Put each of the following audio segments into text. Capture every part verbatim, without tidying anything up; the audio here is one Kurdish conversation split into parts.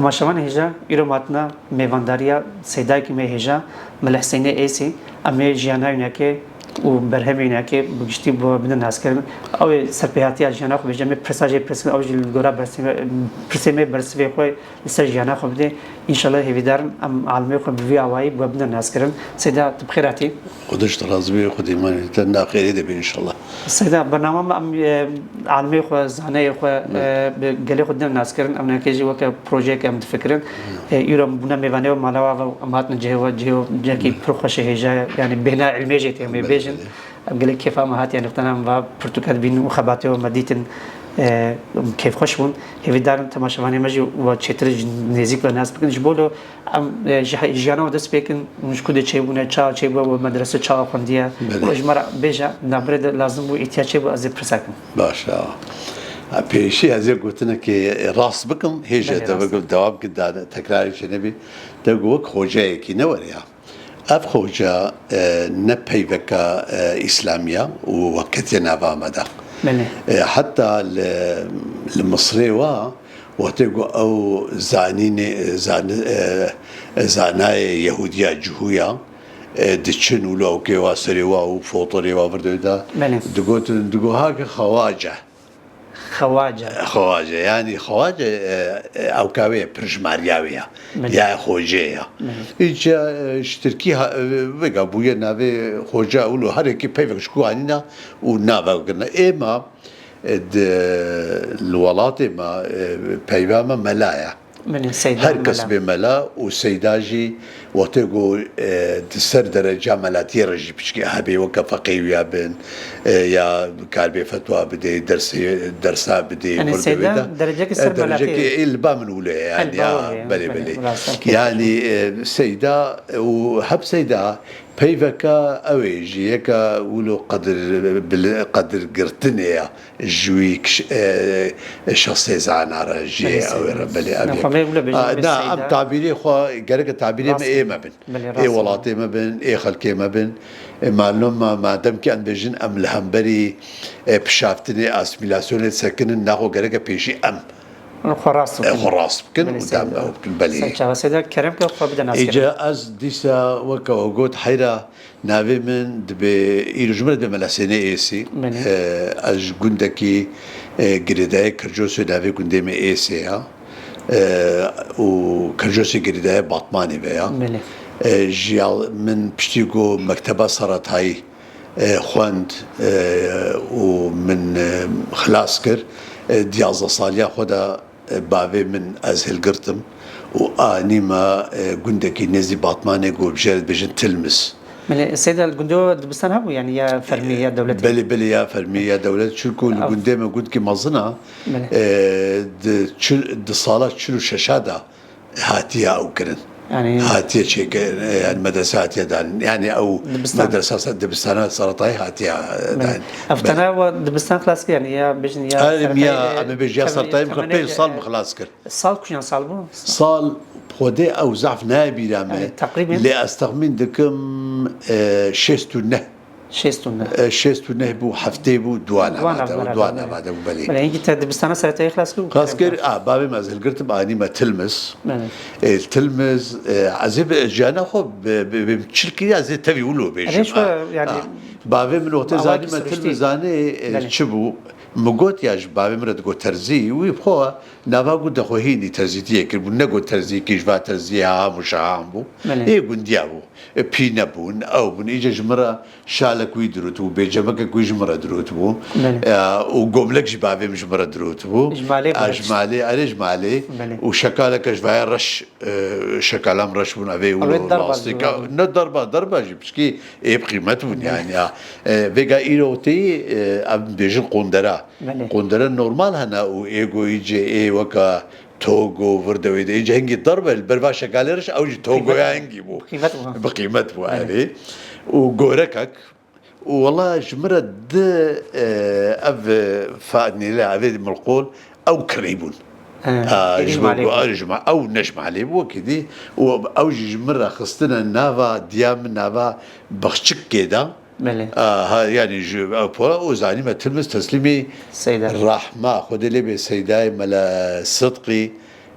Temaşevanê hêja, îro me hatina mêvandariya seydayekî me hêja, Mele Hüseyinê Êsî. Em ê jiyana wînekê û berhemê wînekê bi giştî bo bidin naskirin. Ew ê serpêhatiya jiyana xwe bêje, em ê pirsa jê pirsin, ew jî li gora bersivê, pirsê me bersivê xwe li ser jiyana xwe bidê. Înşallah hêvîdarin em alimê xwe bi vî awayî bo bidin naskirin. Seyda, tu bi xêr hatî. Xwedê ji te razî be, Xwedê îmanê te na xêrê de be înşallah. Seyda, bernama me em, e, alimê xwe, zaneyê xwe, e, bi gelê xwe didin naskirin. Em neke jî weke projeyeke em difikirin. E, îro em bûne mêvanê we mala we, em hatin cihê we, cihê we cihekî pir xweş e, hêja ye. Yanî bêhna ilmê jê tê em ê bêjin. Em gelek kêfa me hat, yanî xwedana em va pirtûka dibînin û xebatê we me dîtin, e, kêfxweş bûn. Hêvîdarin temaşevanê me jî we çêtir ji nêzîk ve nas bikin. Ji bo lo Em, e, ji he-, jiyana we dest pê kin, hûn ji ku de çêbûne, ça çêbûye, we medrese çawa xwendiye? Belê. We ji me re bêje, navberê de lazim bû, îhtiyac çêbû, ez ê pirsa kim. Baş e. Ha, pêşî ez ê gotinekê rast bikim, hêje Belê, te rast. Bikim, dewam kin, da tekrarê çê nebî. Te got wek xoceyekî ne were ya. Ev xoca, e, ne peyveka, e, îslamî ya û weketiye nava me de. Belê. E, heta li, li Misrê wa, wextê ku ew zanînê, zani-, e, zanayê Yehûdiya cihû ya, e, diçin û lawkê wa serê wa û fotorê wa vir de da. Belê. Digotin, digo ha ki xewace. Xewace. Xewace, yanî xewace, e, e, ewka wê ye, pirjimariya wê ya. Belê. Ya xocê ya. Belê. Îca, e, ji tirkî ha, e, vêga bûye navê xoca û lo her yekî peyvek ji ku anîna û navek kirine. Êma, e, di, li welatê me, e, peyva me mela ye. Belê, seyda Her kes mela. bê mela û seyda jî wextê ku, e, di ser dereca melatiyê re jî piçkî hebê weke feqê wî ya bin, e, ya karibê fetwa bidê, dersê, dersa bidê, Yanî wir seyda dewê de. derecekî E, ser derecekî melatiyê. ê li ba min wilo ye, yanî Hel ya, baweriye, belê, belê, belê. rast, okey. Yanî, e, seyda û heb seyda peyveka ew ê jî yeka wilo qedir, bil-, qedirgirtinê ya. Ji wî kiş-, e, e, şexsê zana re, ji Belê, ew ê re, seyda. belê, ev Na, yek. xwe me wilo bêjin, A, belê, na, em seyda. tabîrê xwe, gereke tabîrê me Rast. ê me bin. Belê, Ê rast. welatê me bin, ê xelkê me bin. E, malum me, madem ki em bêjin, em li hemberî, e, pişaftinê, asîmîlasyonê disekinin, naxwe gereke pêşî em, Xwe rast e, bikin. xwe rast bikin Belê, û dem seyda. ew bikin. Belê. Ser çava seyda, kerem ke xwe bide nas Îca ez dîsa weke we got heyra Navê min dibe, îro ji min re dibe Mela Husênê Êsî. Belê. E, ez ji gundekî, e, girêdayê Kercosê, navê gundê me Êsê ya. E, û Kercosê girêdayê Batmanê ve ya. Belê. E, jiya min piştî ku mekteba seretayî, e, xwend, e, û min, e, xilas kir, e, di yazdeh saliya xwe de E, bavê min ez hilgirtim û anî me, e, gundekî nêzî Batmanê ku bi jê re dibêjin Tilmiz. Belê, seyda, li gundê we dibistan hebû, yanî ya fermî, ya dewletî? Belê, belê, ya fermî, ya dewlet. Çunku li Ew. gundê me gundkî mezin a, Belê. e, di çil, di sala çil û şeş a de hatiye ew kirin. Yanî Hatiye çêkirin, e, yanî medrese hatiye dan. Yanî ew Dibistan. medresa se-, dibistana seretayî hatiye, e, Belê. dan. Ev Belê. tena we dibistan xilas kir, yanî ya bêjin ya Erê, seretayî, ya, e, em ê bêjin ya tem-, seretayî min temenê pênc sal e, min xilas kir. Sal kûjan sal bû? Sal xwedê ew zehf nayê bîra me. Yanî teqrîben? Lê ez texmîn dikim, e, şêst û neh. Şêst û neh. E, şêst û neh bû, heftê bû, duan Duan hevate, ev duan beraber, hevate bû, belê. Belê, hingî te dibistana seretayî xilas kir û Xilas kir, a, bavê me ez hilgirtim, anî me Tilmiz. Belê. E, Tilmiz, e, ez ê bi jiyana xwe bi, bi, bi çil kiriya ez ê tevî wilo bêjim. Erê, şu, Ha, yanî, ha. Bavê min wextê awakî zanî me siruştî. Tilmiz zanê, e, Belê. çi bû? Min got ya ji bavê min re digot terzî, wî bi xwe nava gundê xwe hînî terzîtiyê kiribû, negot terzîkî ji va terziyê ham û şahan bû. Belê. Ê gundiya bû. E, pîne bûn, ew bûn. Îca ji min re şalek wî dirûtibû, bêcemekek wî ji min re dirûtibû. Belê. E, û gomlek jî bavê min ji min re dirûtibû. Ji malê E, ji bû. malê, erê ji malê. Belê. Û şekaleke ji vaya reş, e, şekalam reş bûn, evê Ew ê wilo derba lastika. dirûtibû. Ne derba, derba jî piçkî ê bi qîmet bûn Belê. yanî ya. E, vêga îro tê, e, em bêjin qondera. Belê. Qondere normal hene û ê go îcê ê weka Togo, vir dewê de. Îca hingî derbe, li ber va şekalê reş, ew jî Togoya Qîmet. hingî bû. Qîmet bû. Bi qîmet bû, Belê. erê. Û gorekek. Û wela ji min re di, e, ev, e, fa-, nêle, evê milqol, ew kirî bûn. He, A, êdî ji ji bo malê ku bû. a, ji ma-, ew ne ji malê bû, wekî dî. Û ew jî ji min re xistine nava diya min, nava Bexçikê de. Belê. A, ha, yanî ji, ew pora û zanî me Tilmiz teslîmî Seyda. Rahma, Xwedê lê bê Seydayê Mele Sidqî,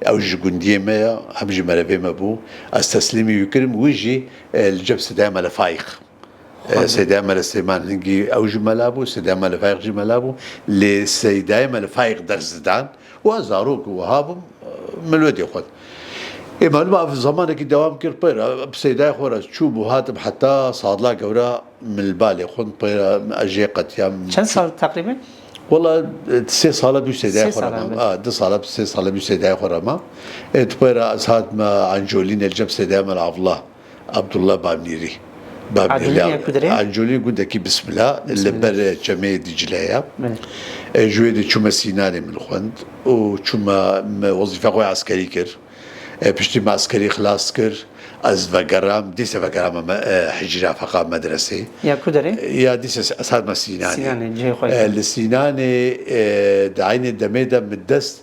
Ew ji gundiyê me ye, hem ji merevê me bû. Ez teslîmî wî kirim, wî jî, e, li cem Seydayê Mele Faîq. E, Seydayê Mele Sêman Hingî ew jî mela bû, Seydayê Mele Faîq jî mela bû. Lê Seydayê Mele Faîq ders didan. Û ez zarok û wiha bûm, e, min wê dê xwend. Ê, malum ev zamanekî dewam kir pê re, bi Seydayê xwe re çûbû hatim heta Sadla Gewra min li balê xwend pê re ez jê qetiyam. Çend sal teqrîben? Wela, e, sê sala bû Seydayê Sê xwe re sala mam. Be. A, du sala, sê sala bû Seydayê xwe re mam. E, tu pê re ez hatime Ancolînê li cem Seydayê Mele Avla. Abdullah Bamnîrî. Bamnîrî Ancolîn ya ku derê? Ancolîn gundekî Bismila, li Bismila. Ber çemê Dîcle ya. Belê. E, ji wê de çûme Sînanê min xwend û çûme me wezîfa xwe eskerî kir. E, piştî me eskerî xilas kir, ez vegeram, dîse vegerame me, e, hicîra feqa medresê. Ya ku derê? E, ya dîse ez hatime Sînanê. Sînanê, cihê xwe. E, li Sînanê, e, di eynê demê de min dest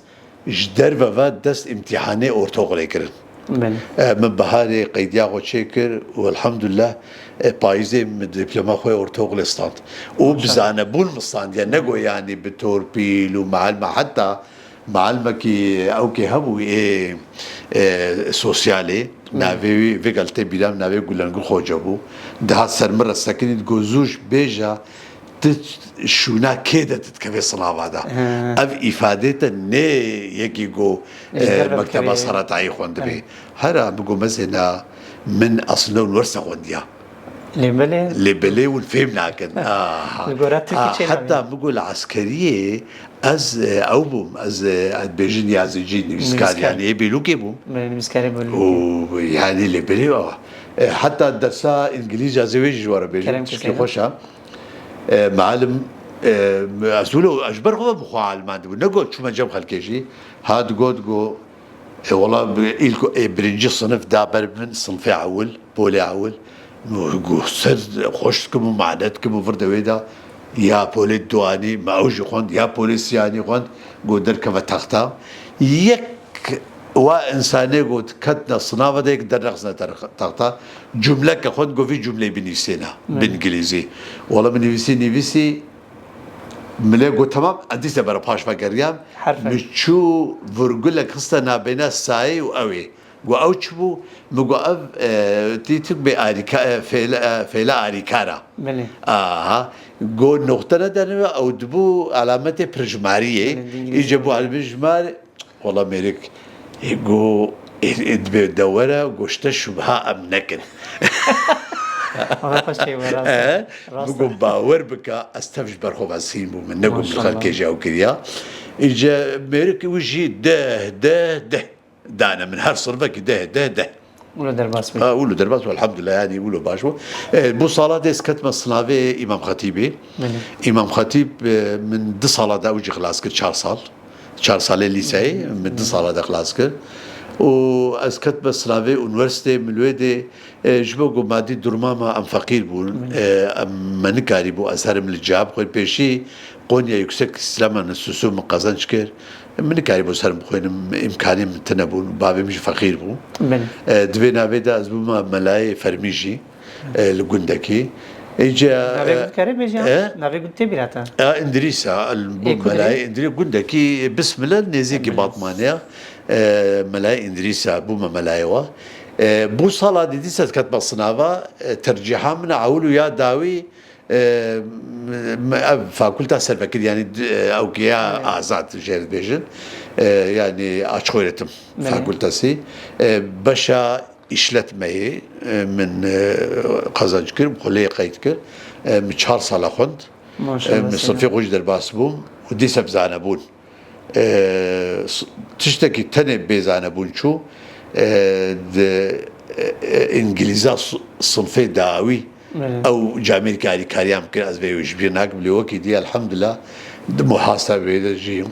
Ji derve ve dest îmtîhanê ortoxilê kirin. Belê. E, min biharê qeydiya xwe çêkir û elhamdulillah, e, payîzê min diploma xwe ortoxilê stand. Û bi Maşallah. Zanebûn min standiye, ne go yanî bi torpîl û mealme, heta mealmekî ewkê hebû ê, e, sosyalê, Belê. Navê wî, vê gel tê bîra min, navê Gulengul Xoce bû. Dihat ser min re sekinî, digot, Zûş, bêje, tu şûna kê de tu dikevê sinava de. He. Ev îfadê te nê yekî go, Ji e, derve mekteba dikevê. Seretayî xwendibê. He. Hera min go mezêna min aslında unîversîte xwendiya. Lê belê. Lê belê hûn fêm nakin. Aha. Li gora tirkî Ah, çê heta nabê. Min go li eskeriyê ez, e, ew bûm, ez, e, ez dibêjin yazıcı, nivîskar, Nivîskar. Yanî ê bêlûkê bûm. Belê, nivîskarê bêlûkê. Û yanî lê belê, e, heta dersa îngilîzca ez ê wê jî ji we re bêjim, Kerem tişkî keseydin. Xweş e. E, mealim, e, ez wilo, ez ji ber xwe ve bi xwe alimandibû. Ne got çûme cem xelkê jî. Ha digot, got, e, wela bi-, îlk, e, birinci sınıf da ber min, sınıfê ewil, polê ewil. Got, ser xweş dikim û mane dikim û vir de wê de. Ya polê duanî, me ew jî xwend, ya polê siyanî xwend, got derkeve texta. Yek Wa insanê got ketine sinava de yek derrexisine ter-, texta. Cumleke xwend got vî cumleyê binivîsêne, Evet. Bi îngilîzî. Wala min nivîsî, nivîsî, milê got, "Temam, ez dîse bere paş vegeriyam." Herfe. Min çû virgulek xiste nabêne sayê û ew ê. Got, "Ew çi bû?" Min got, "Ev, e, tî tirk bê arîka-, e, fêle, e, fêle arîkara." Belê. Aha. Got, "Noxte ne derneve, ew dibû alametê pirjimariyê." Belê, dingilî Îce bû zor. Alamê jimar, Wala mêrik, ê go, ê, ê dibê de were, goşte şubha em nekin. Ama xweş çê were, rast e. He? Rast e. Bigo bawer bika, ez tev ji ber xwe ve sîn bûm, min negot Maşallah. Xelkê jî ew kiriya. Îce mêrik û jî deh, deh, deh dane min, her sirvekî deh, deh, deh. Wilo derbas bû. Ha, wilo derbas bû, elhamdulillah, yanî wilo baş bû. E, bu sala dê ez ketime sinavê Îmam Xetîbê. Belê. Îmam Xetîb, e, min du sala de ew jî xilas kir, çar sal. Çar salê lîseyê, min du sala de xilas kir. Û ez ketime sinavê unîversîteyê, min wê dê, e, ji bo ku madî duruma me em feqîr bûn, Min. e, em, me nikarîbû ez herim li cihê xwe pêşî Konya Yüksek İslam Enstitüsü min qezenc kir. Min nikarîbû ser bixwînim, îmkanê min tune bûn, bavê min jî feqîr bû. Belê. E, di vê navê de ez bûme melayê fermî jî, e, li gundekî. Îca, Navê e, gund kerê bêjî ya? e? Navê gund tê bîra te? E, Îndirîsa, el, bû Ê, ku melayê derê? Îndirî-, gundekî Bismillah nêzîkî Belê. Batmanê ya. E, melayê Îndirîsa, bûme melayê wa. E, bû sala dîdî se ketme sinava, e, tercîha min a ewil û ya dawî, e, m-, m-, ev fakulta servekir, yanî d-, e, ew ki ya Evet. azad jê dibêjin. E, yanî açık öğretim Belê. Fakültesi. E, beşa işletmeyi, e, min, e, qazanç kir, xwe lê qeyd kir. E, min çar sala xwend. Maşallah, E, min seyran. Sınıfê xwe jî derbas bûm û dîse bi zanebûn. E, s-, tiştekî tenê bê zanebûn çû, e, di, e, e, îngilîza s-, sinfê dawî Evet. ew camêrkî alîkariya min kir, ez vê wê ji bîr nakim, lê wekî dî, elhamdulillah, di muhasebê de jî,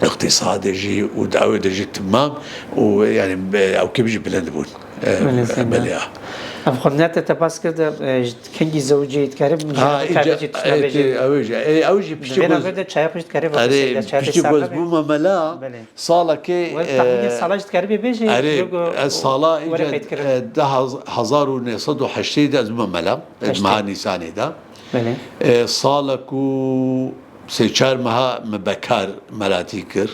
îqtîsadê jî û di ewê de jî timam û, yanî, e, ew kêm jî bilind bûn. E, Belê, seyran. Belê ya. Ev xwendina te te bas kir de, e, ji kengî zewicî, dikarî min Ha, jî îca, kardeşî tiştine e, bêjî. Ew jî, e, ew jî Di piştî vê goz-, navê de çaya xwe jî dikarî Erê, bixwe, çaya piştî tê goz saxlê bûme mela, Belê. Salekê, Wek e, tahmînê sala jî dikarî bê bêjî, Erê, yo go ez sala were îca, qeyd kirin. e, deh haz-, hezar û neh sed û heştê de ez bûme mela, e, Heştê. Meha Nîsanê de. Belê. E, salek û Sê çar meha min bekar melatî kir.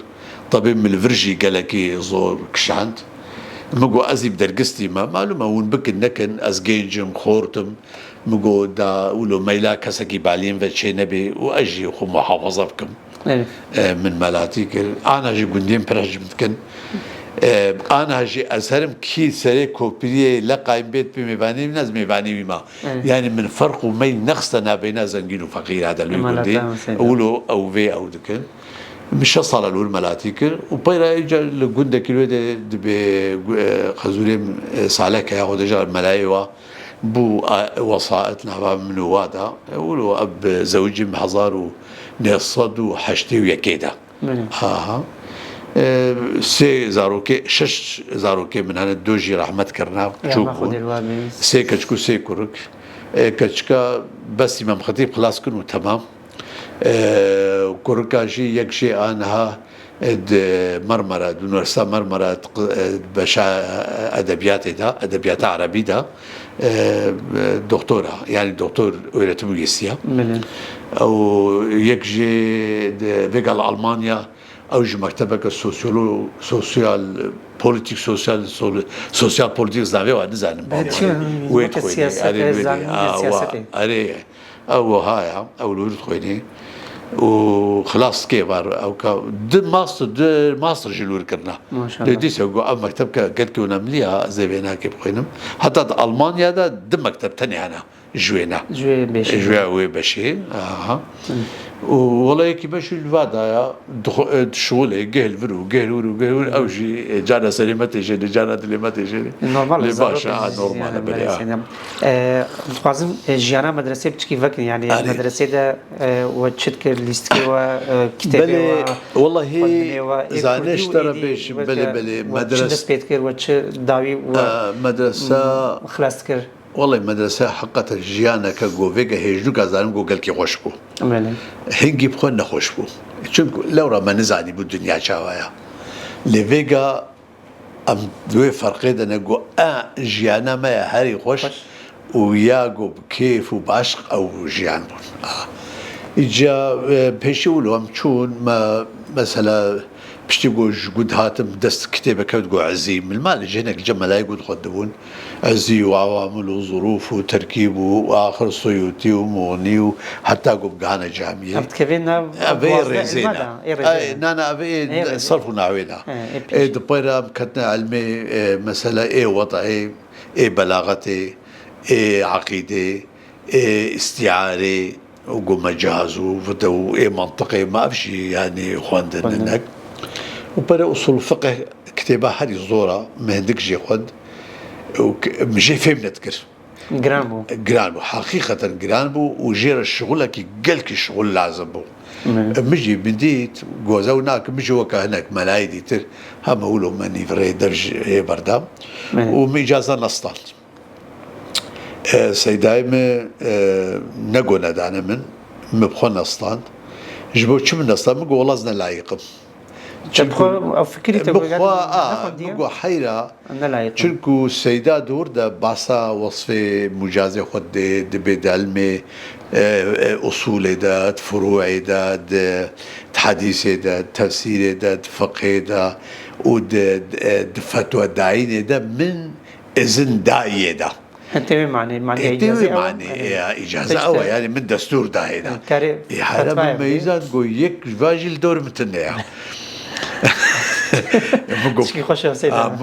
Tebî min li vir jî gelekî zor kişand. Min got, ez î bi dergistî me. Malûm e, hûn bikin nekin, ez gênc im, xort im. Min got, da wilo meyla kesekî baliyên ve çê nebê û ez jî xwe muhafaza bikim. Evet. E, min melatî kir. Ana jî gundiyên pir hicm dikin. E, ana jî ez herim kî serê kopiriyê leqayên bêt pê mêvanî min, ez mêvanî wî ma. Evet. Yani min ferq û meyl nexiste navbeyna zengîn û feqîra de li wî gundî. Wilo ew vê ew dikin. Min şeş sala li wir melatî kir û peyra îca li gundekî wê de dibê gu-, e, xezûrê min, e, Saleke ya xwe deja melayê wa bû, a, wesait nava min û wa da. E, wilo ev bi zewicî min hezar û neh sed û heştê û yekê de. Belê. Aha. E, sê zarokê, şeş zarokê min hene, du jî rehmet kirina, çûk bûn. Sê keçik û sê kurik. E, keçika besî Mem Xetîb xilas kin û temam. E, kurika jî yek jê aniha, e, di Marmara, di Unîversîta Marmara, di qi-, e, beşa edebiyatê de, edebiyata erebî de, e, doktora, yani doktor öğretim üyesi ya. Belê. Ew yek jê di vêga li Almanya, ew ji mektebeke sosyolo-, sosyal, politik, sosyal, sol-, sosyal politik zavê wa nizanim. Belê, çi wê weke dixwînî, siyasetê, erê wê dê, zanîn a, wa, siyasetê. Erê, ew wiha ya, ew li wir dixwînî. Û xilas kê var, ew ka, di master, di master jî li wir kirina. Maşallah. Lê dîsa got, ev mekteb ke gelkî önemli ya, ez ê vê nakê bixwînim. Heta di Almanya de di mekteb tenê hene. Ji wê ne. Ji wê beşê. Ji wê wê beşê. Aha. Hı. Û welayekî me jî li va daya, dixwe-, e, dişuxulê, geh li vir û geh li wir û geh li wir, ew jî, e, cara serê me têjêne, cara dilê me têjêne. Normal, lê baş e, zarok ha, normal e, yani, belê, ha. Mesela, e, dixwazim, e, jiyana medresê piçkî vekin, yani, erê, medresê de, e, we çi dikir, lîstikê we, e, kitêbê we, xwendinê we, ê kurdî û êdî weke we çi dest pê dikir, we çi dawî we, e, medresa, hmm, xilas dikir? Wellahî medrese heqeten jiyaneke ku vêga hêjnûka zanim ku gelkî xweş bû. Belê. Hingî bi xwe nexweş bû. Çimku lewra me nizanîbû dinya çawa ya. Lê vêga em di wê ferqê de ne ku e jiyana me ya herî xweş û ya ku bi kêf û bi eşq ew jiyan bûn. Ah. Îca, e, pêşî wilo em çûn me mesela Piştî ku ji gund hatim dest kitêbe kewt ku ezî, min malê jê hinek li cem melayê gund xwendibûn. Ezî û awamil û zurûf û terkîb û axir Suyûtî û Muxnî û heta ku bigihane camiyê. Ev dikeve nav. Ev ê duwazdeh rêzê ilma ne. Da, ê rêzê. Ey, ne. Na, na, ev ê, ê rêzê, serf û nahwê ne. He, ê pêş. Ê di peyra em ketine ilmê, e, mesela ê wed'ê, ê belaxetê, ê eqîdê, ê îstîarê û gu mecaz û vide û ê mantiqê me ev jî, yanî xwendin hinek. Û pere usul fiqh kitêba herî zor a, min hindik jê xwend û k-, min jê fêm nedikir. Giran bû. Giran bû. Heqîqeten giran bû û jê re şixulekî gelkî şixul lazim bû. Min jî min dît, goze û nakim min jî weke hinek melayê dîtir, hema wilo me nîvirê dev ji hê berdam û min îcaze nestan. E, Seydayê min, e, ne go nedane min, min bi xwe nestand. Ji bo çi min nestand? Min got, wela ez ne layiq im. Te bi xwe ew fikirî te got, a, min got heyra, ne layiq im. Çimku Seyda di wir de basa wesfê mucazê xwe dê, dibê di ilmê, e, e, usulê de, di furuê de, di, di hedîsê de, di tefsîrê de, di fiqhê de û di, di, e, di fetwa dayînê de min izin dayê da. Tê wê manê, manê. Tê wê manê, ya, îcaze ew e, yani min destûr dayê da. Ê, here min meyîzan got, yek ji van jî li dor min tune ya. Min got, min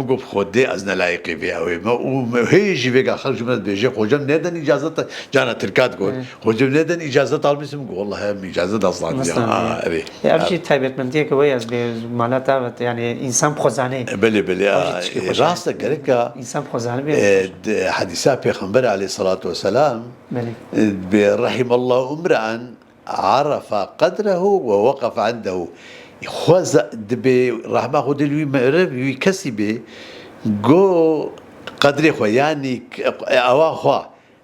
got, bi Xwedê ez ne layiqî vê ew ê me û hê jî vêga xelk ji min dibêje, xocem neden îcazet, cana tirka digot, xocem neden îcazet almîsim, got, wellahî em îcazet ez zandiya. Ha, erê. Ya, ev jî taybetmendiyeke wê ye, ez bê mala te vet, yani însan bi xwe zanê. Belê, belê, ev jî tişkî xweş e. Rast e, gerek e. Însan bi xwe zanibê. E, di hedîsa Pêxember aleyhissalatu vesselam, belê, e, bi rahimallahu imra'an arafa qedrehu ve waqafe indehu. Xwe za-, dibê rehma Xwedê li wî meriv, wî kesî bê, go qedrê xwe, yani k-, ewa xwe,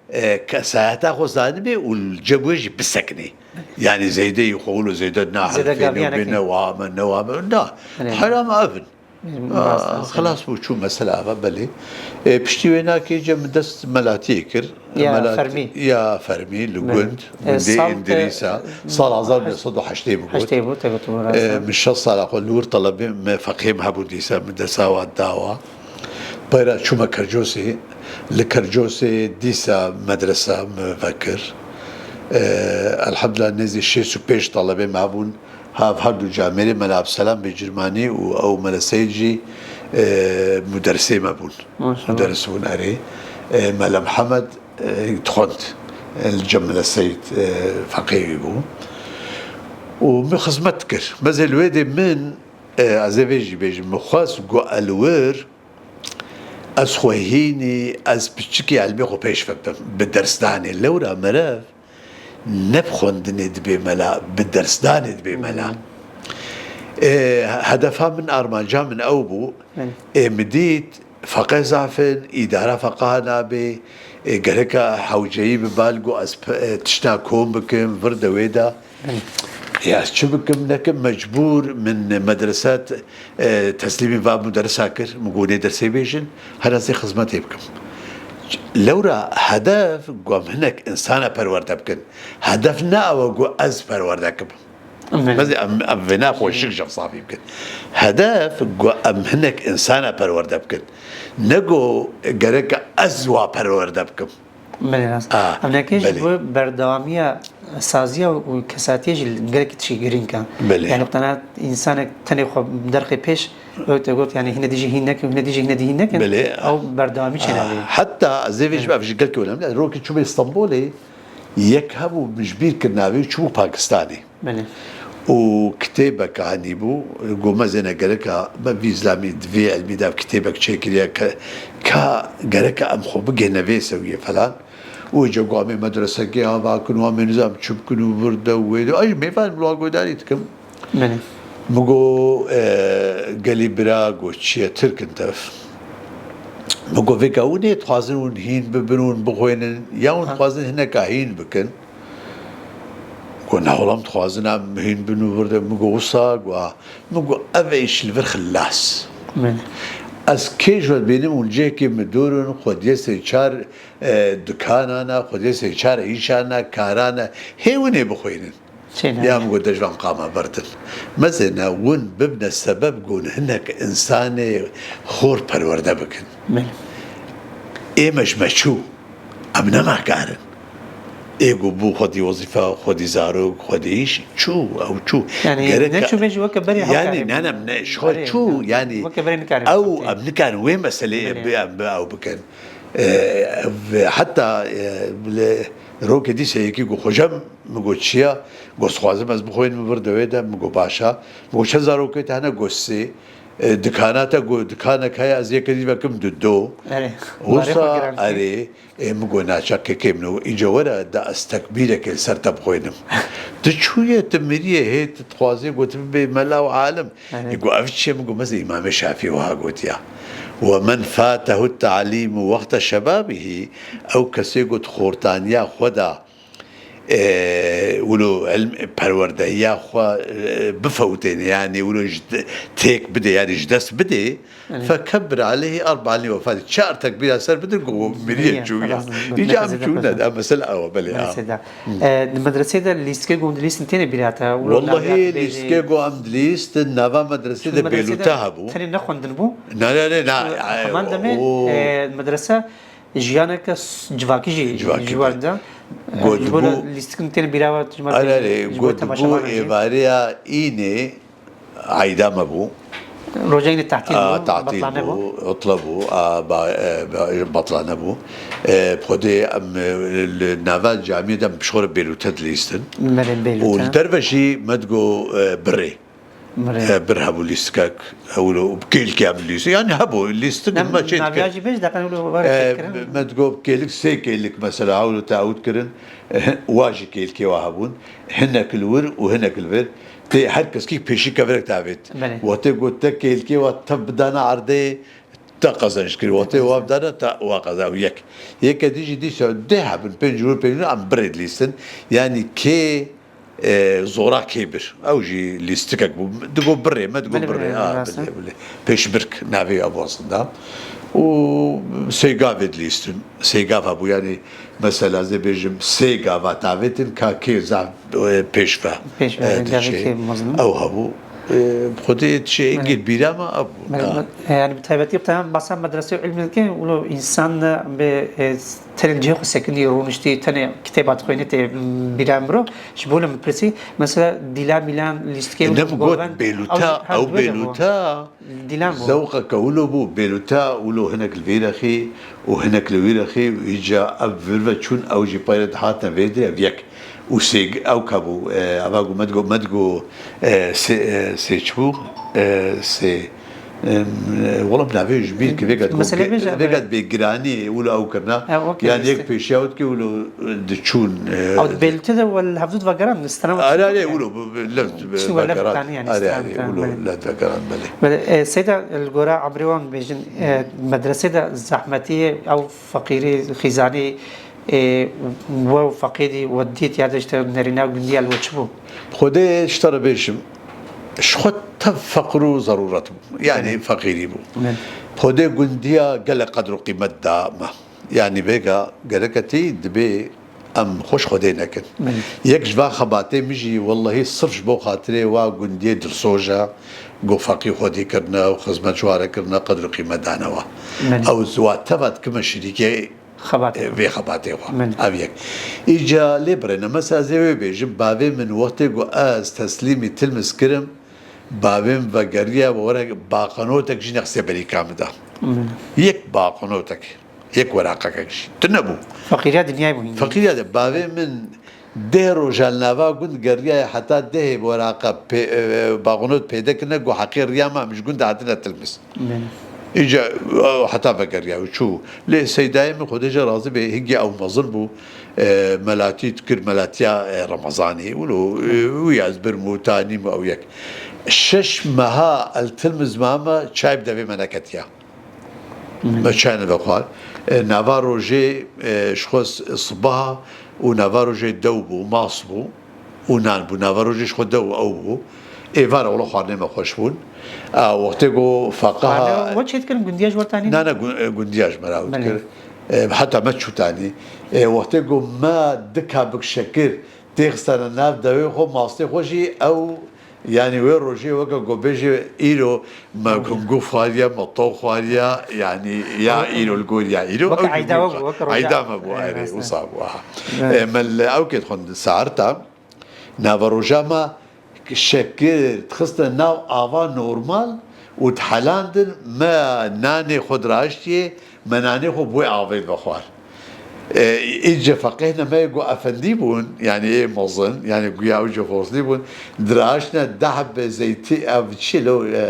e, kesayeta xwe zanibê û li cem wê jî bisekinê. Yani zêdeyî xwe wilo zêde nahilfê, ne wame, ne wame, na. Heram ev in. Aa, rast, rast. Xilas bû, çû mesela ava, belê. E, piştî wê nakê ce min dest melatiyê kir. Ya Melat-, fermî. Ya fermî, li Belê. gund, E, gundê sal te-, Îndirîsa. Sal hezar neh sed û heştê bû got. Heştê bû, te got bû, rast E, e. Min şeş sala xwe li wir telebê me feqê min hebûn dîsa, min dest ava dawa. Peyra çûme Kercosê, li Kercosê dîsa medresa min vekir. E, elhamdulillah nêzî şêst û pênc telebê me hebûn. Hav her du camêrê Mela Abselam Bêcirmanî û ew Mele Seyid jî, e, muderisê me bûn. Maşallah. Muderis bûn erê. E, Mele Mihemed, e, dixwend. E, li cem Mele Seyid, e, feqê wî bû. Û min xizmet dikir. Mezê li wê dê min, e, ez ê vê jî bêjim, min xwest ku el wir, ez xwe hînî, ez piçikî elmê xwe pêş ve bim. Bi dersdanê lewra meriv ne bi xwendinê dibê mela, bi dersdanê dibê mela. Hmm. Ê, hedefa min, armanca min ew bû. Belê. Ê, min dît, feqe zaf in, îdara feqeha nabê, ê, gereka hewceyî bi bal got ez pe-, ê, tişta kom bikim, vir de wê de. Belê. Ya ez çi bikim, nekim, mecbûr min medrese t-, e, teslîmî va muderisa kir, min got nê dersê bêjin, her ez ê xizmetê bikim. Lewra hedef ku em hinek insana perwerde bikin. Hedef ne ew e ku ez perwerde kim. Belê. Bes em, em vêna xwe şik jixsafî bikin. Hedef ku em hinek insana perwerde bikin. Ne ku gerek ez wa perwerde bikim. Belê, rast. A, Em nekê jî belê. Bo berdewamiya saziya û kesatiya jî gelekî tişkî girîng e. Belê. Yani tena insanek tenê xwe derxê pêş, ew te got, yani hîne dî jî hîn nekin, hîne dî jî hîne dî hîn nekin, Belê. Ew berdewamî çênabê. A, heta ez ê vê jî, Belê. Ev jî gelkî önemli. Rokê çûbê Stenbolê, yek hebû min ji bîr kir navê, çûbû Pakistanê. Belê. Û kitêbek hanî bû, got me zêne gereka me vî zilamî di vê ilmî de kitêbek çêkiriye ke, ka gereka em xwe bigihne vê sewiyê falan. Û îca got em ê medresekê ava kin û em ê nizam çi bikin û vir de û wê de. Ay mêvan min wa guhdarî dikim. Belê. Min got, e, gelî bira, got çi ye, Tirk in tev. Min got vêka hûn ê dixwazin hûn hîn bibin, hûn bixwînin, ya hûn Ha. dixwazin hineka hîn bikin? Got, ne wela em dixwazin em hîn bin û vir de. Min got, wisa? Got, a. Min got, ev îş li vir xilas. Belê. Ez kê ji we dibînim hûn cihekê min dûr in, xwediyê sê çar, e, dikanan e, xwediyê sê çar îşan e, karan e. Hê hûn ê bixwînin. Çêne. Ya min got, de ji van qama berdin. Mezêne hûn bibne sebeb ku hûn hinek insanê xor perwerde bikin. Belê. Ê me ji me çû. Em nema karin. Ê ku bû xwedî wezîfe, xwedî zarok, xwedî îş, çû, ew çû. Yani, Gerek ne çû bêjî weke berê Yani, hewkarê ne, bû. ne, ne, ji xwe Berê, çû, yani, weke berê nikarin ew, xwedî. Em nikarin wê meseleyê Belê. bi, em bi ew bikin. E, ve heta, e, li rokê dîse yekî ku xwecem min got çi ya, got dixwazim ez bixwînim vir de wê de, min got baş e. Min got çend zarokê te hene, got sê. E, dikana te, got dikanek heye, ez yeke dî vekim du do. Erê, Wisa, barê xwe giran kir. erê, e, min got naçe kekê min û, îca were de ez tekbîrekê li ser te bixwînim. Tu çûye, tu miriye, hê tu dixwazê got tu bibê mela û alim. Erê. E, got ev çi ye? Min got mezê Îmamê Şafî wiha gotiya. Ve men fatehu ta'lîmu wexte şebabihî, ew kesê got xortaniya xwe da e, wilo ilm, perwerdehiya xwe, e, bifewtêne, yani wilo ji de-, têk bidê, yani ji dest bidê, Evet. Fekebbir aleyhi erba li wefatî. Çar tekbîra ser bidin ku miriyê Miriye, çûye. xelas, Îca em medresê de çûne, xelas. Em mesela ew, belê, ha. Medresê de. E, di medresê de lîstikê ku em dilîstin têne bîra te? Wilo Wellahî lawiyat bêjî. Lîstikê ku em dilîstin, nava medresê Çi de medresê de bêlûte hebû. Tenê nexwendin bû? Ne, ne, ne, ne. Heman demê, o e, medrese Jiyaneke s-, civakî jî Civakî ji wan de. de. Got Ji bo bû lîstikin tên bîra we, ji bo Erê, erê, ji bo got bû temaşevanan jî. Êvariya înê eyda me bû. Roja înê tahtîl A, bû, tahtîl betlane bû, bû. Utla bû, a, ba-, e, ba-, betlane bû. E, bi Xwedê em, e, li nava camiyê de em pişxwe re bêlûte dilîstin. Merê bêlûte. Û li derve jî me digo, e, birê. Mirê. E, bir hebû lîstikek, ewlo bi kêlkê em lîstik. Yani hebû lîstik Em me çê naviya dikir. Jî bêj, deqen wilo were E, çêkirin. Me digot kêlik, sê kêlik mesela, ewlo teawit kirin. E, wa jî kêlkê wa hebûn. Hinek li wir û hinek li vir. Tê her keskî pêşî kevirek tavêt. Belê. Wextê got te kêlkê wa te bidana erdê, te qezenc kir. Wextê wa bidana te wa qezenc. Yek. Yeke dî jî dîsa dê hebin, pênc û pênc em birê dilîstin. Yani kê e, zora kê bir. Ew jî lîstikek bû. Digo birê me, digo Belê, birê. belê, Ha, rast e. Bilê, bilê. Pêşbirk navê ev wazin da. Û sê gavê dilîstin. Sê gav hebû, yanî mesela zê bêjim sê gava tavêtin ka kê zaf, e, pêş ve, Pêş ve, e, gavê diçê. Kê mezin. Ew hebû. E, Xwedê tişê Belê. Engê bîra me ev bû. Belê, Ha. me-, yani bi taybetî bi tane basa medresê û ilmê dikin, wilo insan, e, bi, e, tenê cihê xwe sekinî, rûniştî, tenê kitêba dixwênî tê bîra mirov. Ji bo li min pirsî, mesela dîlan mîlan, lîstikê Ne wilo bi got goven, bêluta, ew jî her ew dibê de bû. Bêluta, Dîlan bû. Zewqeke wilo bû, bêluta wilo hinek li vî rexî û hinek li wî rexî û îca ev vir ve çûn, ew jî peyre dihatin vê dirê, ev yek. Û sê, ew ka bû, e, eva ku me digo, me digo, e, sê, e, sê çi bû? E, sê, em, e, wela min navê ji bîr kir, vêga Mesele bêje, vêga evet. Bê giranî wilo ew kirina. Ha, okey, Yanî yek işte. Pêşiya wê dikê wilo diçûn, e, Ew di bêltê de wel hevdû divegeran, strana Are, are, wilo, lev, Çi wele vegeran. Vekanî yani, Are, strana are, vekanî, wilo, belê. Lev vegeran, belê. Belê, e, Seyda, li gora emrê wan bêjin, e, medresê de zehmetî ye, ew feqîrî, xîzanî, e, we feqîrî, we dît ya de işte nerîna gundiya li we çi bû? Xwedê ji te re bêjim, ji xwe tev feqir û zerûret bû. Yani Belê. Feqîrî bû. Belê. Xwedê gundiya gelek qedr û qîmet da me. Yani vêga gereke tî dibê em xweş Xwedê nekin. Belê. Yek ji van xebatê min jî, wellehî sirf ji bo xatirê wa gundiyê dilsoja, go feqî Xwedê kirine û xizmet ji wa re kirine, qedr û qîmet dane wa. Belê. Ew ji wa teva dikime şirîkê Xebatê. E, vê xebatê xwe. Min. Ev yek. Îca lê birêne. Mesela ez ê wê bêjim, bavê min wextê ku ez teslîmî Tilmis kirim, bavê min vegeriya we were baqanotek jî nexsiye berîka min da. Min. Yek baqanotek, yek weraqekek jî. Tune bû. Feqîriya dinyayê bû hîn. Feqîriya de bavê min deh roja li nava gund geriyaye heta dehê weraqe pê-, e, baqanot pêde kirine, ku heqê riya me em ji gund hatine Tilmis. Belê. Îca, ew heta vegeriya û çû. Lê Seydayê min Xwedê jê razî bê, hingê ew mezin bû, e, melatî dikir, melatiya, e, Remezanê. Wilo, e, wî ez birim û tanîm ew yek. Şeş meha el Tilmiz mame çay bi devê me neketiya. Belê. Me çay neve xwar. E, nava rojê, e, ji xwe s-, sibaha û nava rojê dew bû, mas bû. Û nan bû. Nava rojê ji xwe de û ew bû. Êvara wela xwarinê me xweş bûn. A, wextê ku feqeha Xwarinê we çê dikirin, gundiya ji we tanî? Na, na, gun-, e, gundiya ji me re ew Belê. Dikir. E, heta me çû tanî. E, wextê ku me du kabik şekir têxistane nav dewê xwe, mastê xwe jî ew, yanî wê rojê weke ku bêjê îro me Belê. Kungû xwariye, me to xwariye, yanî ya Belê. Îro li gor ya îro, Weke ew jî eyda bû we bû, weke roja Eyda me bû, Evet, erê, evet. Wisa bû, ha. Evet. E, me li ew kê dixwend saerta, Naveroja me şekir dixistin nav ava normal û dihelandin, me nanê xwe diraştiyê, me nanê xwe bi wê avê dixwar. E, îce feqîhne me yê ku efendî bûn, yanî ê mezin, yanî guya ew jî xorslî bûn, diraştine deh hebê zeytî, ev çi lo, e,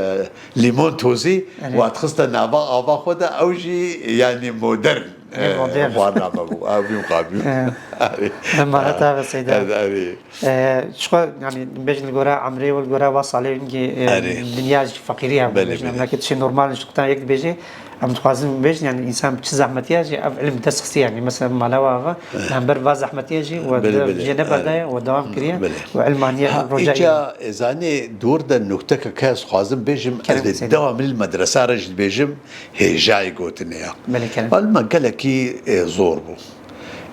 lîmon tozî, Erê. Wa dixiste nava ava xwe de, ew jî yanî modern, Ê, e, modern. Xwarina me bû. Ew bî muqabil. E. Erê. Em bareta ve Seyda. Erê, erê. E, çiqa, yani, bêjin li gora emrê û li gora va salê hingî, e, Erê. Dinya ji feqîrî ya Belê, bêjin. Belê. Em nake tişê normal ji qutan yek dibêjê. Em dixwazin bêjin, yani, insan çi zehmetiya jî ev ilim dest xistiye, yani, mesela mala wa va, Eh. Hember va zehmetiya jî we Belê, de belê. Jê neberdaye, Eh. We dewam kiriye. Belê. We ilmaniye Ha, roja îca, îro. E, zanê dor de nukteke ke ez xwazim bêjim, Kerem ez Seyda. Dewam li medresa re jî dibêjim, hêjayê gotinê ya. Belê, kerem. Wala me gelekî, e, zor bû.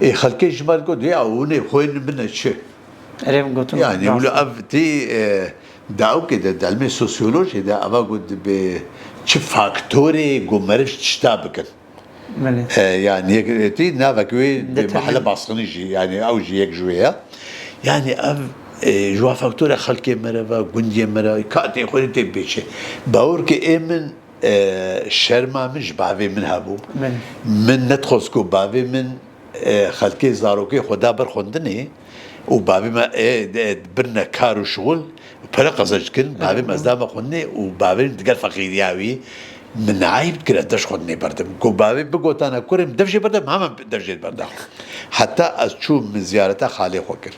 Ê, xelkê ji me re got, "Ya, hûn ê xwên bine çi?" Erê, min gotin, Yanî, rast wilo e. Ev tê, e, di ewkê de, di ilmê sosyolojiyê de, eva got, dibe çi faktorê ku meriv tişta bikin. Belê. E, yanî, yek, e, tê navek wê Determin- mahele basxinî jî, yanî, ew jî yek ji wê ye. Yanî, ev, e, ji wa faktore xelkê me re ve, gundiyê me re, katê xwe de tê bêçe. Bawer ke ê min E, şerma min ji bavê min hebû. Belê. Min nedixwest ku bavê min, e, xelkê zarokê xwe da ber xwendinê û bavê me, e, e, birine kar û şixul û pere qezenc dikin. Bavê min ez dame xwendinê û bavê min digel feqîriya wî min eyb dikir ez dev ji xwendinê berdim. Ku bavê bigotane kurê min dev jê berdim, hema min dev jê berda. Heta ez çûm min ziyareta xalê xwe kir.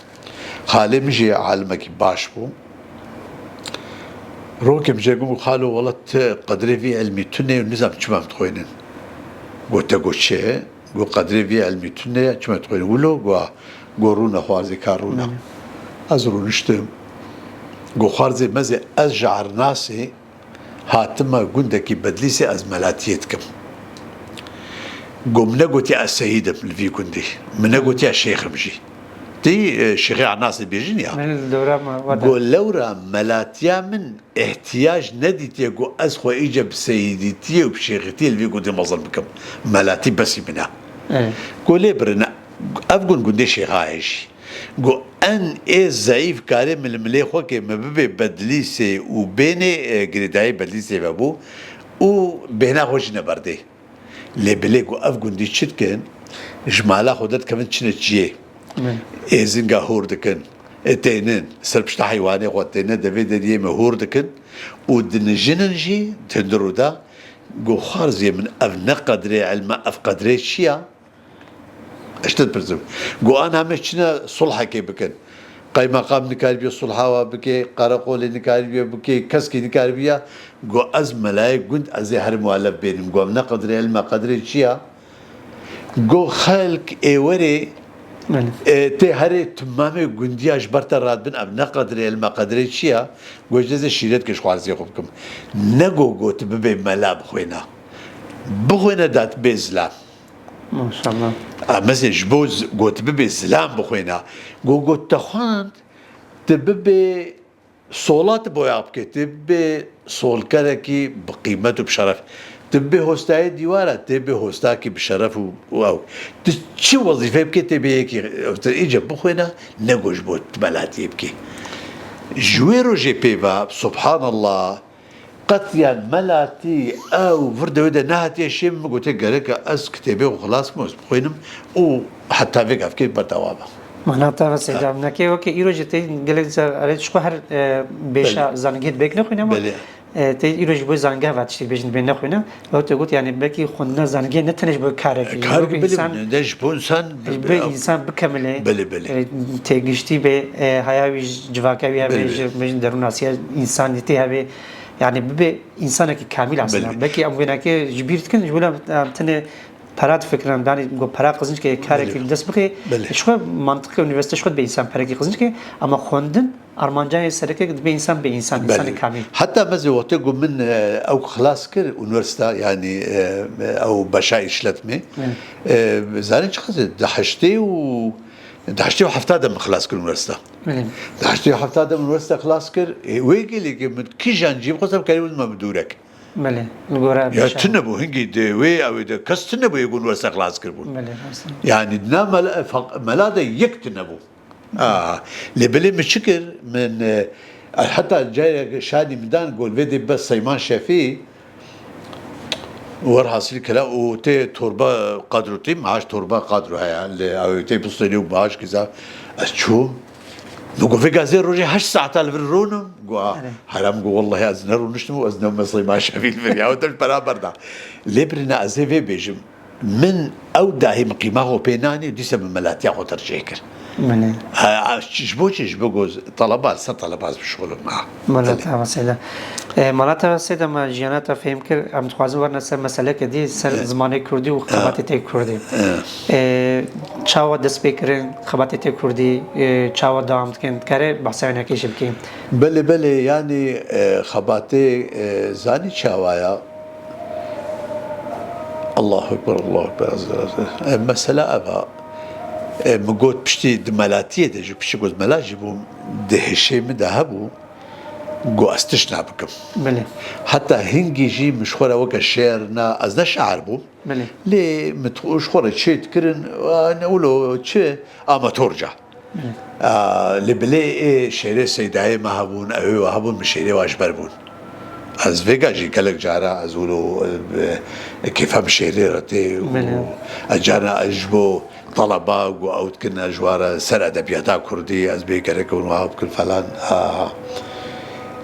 Xalê min jî alimekî baş bû. Rokê min jê got, "Xalo, wela ti qedrê vî ilmî tune û nizam çima em dixwînin." Got, "Te got çi?" Got, "Qedrê vî ilmî tune ye, çima dixwînin?" Wilo got, got, "Rûne xwarzê kar rûne." Hmm. Ez rûniştim. Got, "Xwarzê mezê, ez ji Ernasê hatime gundekî Bedlîsê, ez melatiyê dikim." Got, "Min negotiye ez seyîd im li vî gundî. Min negotiye şêx im jî." Tî, e, şêxê Ernasê bêjin ya. Min li dewra me, wate. Got, "Lewra melatiya min îhtiyac nedîtiye ku ez xwe îce bi seyîdîtiyê û bi şêxîtiyê li vî gundî mezin bikim. Melatî besî min e." Evet. Got, "Lê birin, ev gund gundê şêxa ye jî." Got, "En ê zeyîf karê min li milê xwe ke min bibê Bedlîsê û bênê, e, girêdayî Bedlîsê vebû û bêhna xwe jî neberdê." Lê bilê got, "Ev gundî çi dikin? Ji mala xwe derdikevin çine çiyê. Evet. Êzinga hûr dikin. Ê tênin, ser pişta heywanê xwe têne devê deriyê me hûr dikin û dinijinin jî di hundir û da." Got, "Xwarzê min, ev ne qedrê ilm e, ev qedrê çi ya?" Ez te dipirsim. Got, "An heme çine sulhekê bikin. Qeymeqam nikaribiye sulha wa bike, qereqolê nikaribiye bike, keskî nikaribiye." Got, "Ez melayê gund, ez ê herim wa lev bênim." Got, "Ev ne qedrê ilm e, qedrê çi ya?" Got, "Xelk ê werê, Belê. e, tê herê timamê gundiya ji ber te radibin, ev ne qedrê ilm e, qedrê çi ya?" Got, "Ji dezê şîret ke ji xwarzê xwe bikim." Nego got bibê mela bixwêne. Bixwêne dat bê zilam. Maşallah. A, mesela ji bo z-, got bibê zilam bixwêne. Got, got te xwend, tu bibê sola tu boya bike, tu bibê solkerekî bi qîmet û bi şeref. Tu bibê hostayê dîwara, tu bê hostakî bi şeref û, û ew. Tu çi wezîfe bike, tê bê yekî, tu îce bixwêne, nego ji bo tu melatiyê bike. Ji wê rojê pê ve, subhanallah, qet yan melatî ew vir dewê de nehatiye şê min, min gotiye, "Gerek e ez kitêbê xwe xilas bikim, ez bixwînim û heta vê gavkê berdewam e." Mana te ve Seyda, nekê weke îro jî tê gelek car erê çiqo her, e, bêşa Belê. Zanîngehê dibê nexwîne ama, Belê. e, tê îro ji bo zanîngeh ve tiştê bêjin dibê nexwîne. Ew te got, yani belkî xwendina zanîngehê ne tenê ji bo karekî, Kar weke bile insan, ne, ji bo insan ji bo insan bikemile, Belê, belê. e, têgiştî bê, e, haya wî ji civaka wî hebe, Belê, belê. ji, bêjin derûnasiya însanîtê hebe, yani bibê însanekî kamîl aslında. Belê. Belkî em wênekê ji bîr dikin, ji wila em tenê pera difikirin, danî got pera qizinc ke karekî Belê. Li dest bixê, Belê. Ji xwe mantiqê unîversîte ji xwe dibe însan perekî qizinc ke, ama xwendin armanca yê sereke dibe însan bê însan, Belê. Însanê kamîl. Heta mezê wextê ku min, e, ew xilas kir unîversîte, yanî, e, ew beşa îşletmê, Belê. E, zanî çiqas e? Di heştê û, di heştê û hefta de min xilas kir unîversîte. Belê. Di heştê û hefta de min unîversîte xilas kir. E, wê gelê ke min kijan cî bixwestem, kerî bû me bi dûrek. Belê, li gora Ya beşa. Tune bû, hingî di wê ewê de kes tune bû, yê gon wesa xilas kiribûn. Belê, rast e. Yani na mela, fak-, mela de yek tune bû. A, lê belê min çi kir? Min, e, heta carek şadî min dan, got vê dê bes Seyman Şefî, werhasil kira û tê torba qadro tê, maaş torba qadro heye, li ew tê bistênî û maaş kiza. Ez çûm, Min got, "Vêga ez ê rojê heşt saeta li vir rûnim?" Got, "A, Erê. Heram." Got, "Wellahî ez nerûniştim û ez ne mesleğê ma şevî li vir ya, te ji pera berda." Lê birina ez ê vê bêjim. Min ew dahî min qîma xwe pê nanî û dîsa min melatiya xwe tercih kir. Belê. A, a, ji bo çi? Ji bo ku taleba, li ser taleba ez bişuxulim. Ha. Mala Belê. Te ava Seyda. E, mala te ava Seyda, me jiyana te fêm kir, em dixwazin werine ser meseleke dî, ser E. Zimanê kurdî û E. Xebatê tê kurdî. E. E, çawa dest pê kirin? Xebatê tê kurdî, e, çawa dewam dikin? Dikare behsa wê nekê jî bikî? Belê, belê, yanî, e, xebatê, e, zanî çawa ya? Allahu Ekber, Allahu Ekber, ez, ez, e, mesela ev a. E, min got piştî di melatiyê de jî, piştî ku ez mela jî bûm, di hişê min de hebû, got ez tişt nabikim. Belê. Heta hingî jî min ji xwe re weke şêr na, ez ne şair bûm. Belê. Lê min ji xwe re çê dikirin, ne wilo çi, amatorca. Belê. A, lê bilê ê şêrê Seydayê me hebûn, ew ê we hebûn, min şêrê wa ji ber bûn. Ez vêga jî gelek cara ez wilo, e, kêfa min şêrê re tê û Belê. Ez carna ez ji bo taleba ku ew dikin, ez ji wa re ser edebiyata kurdî, ez bê gerek hûn wiha bikin falan. A,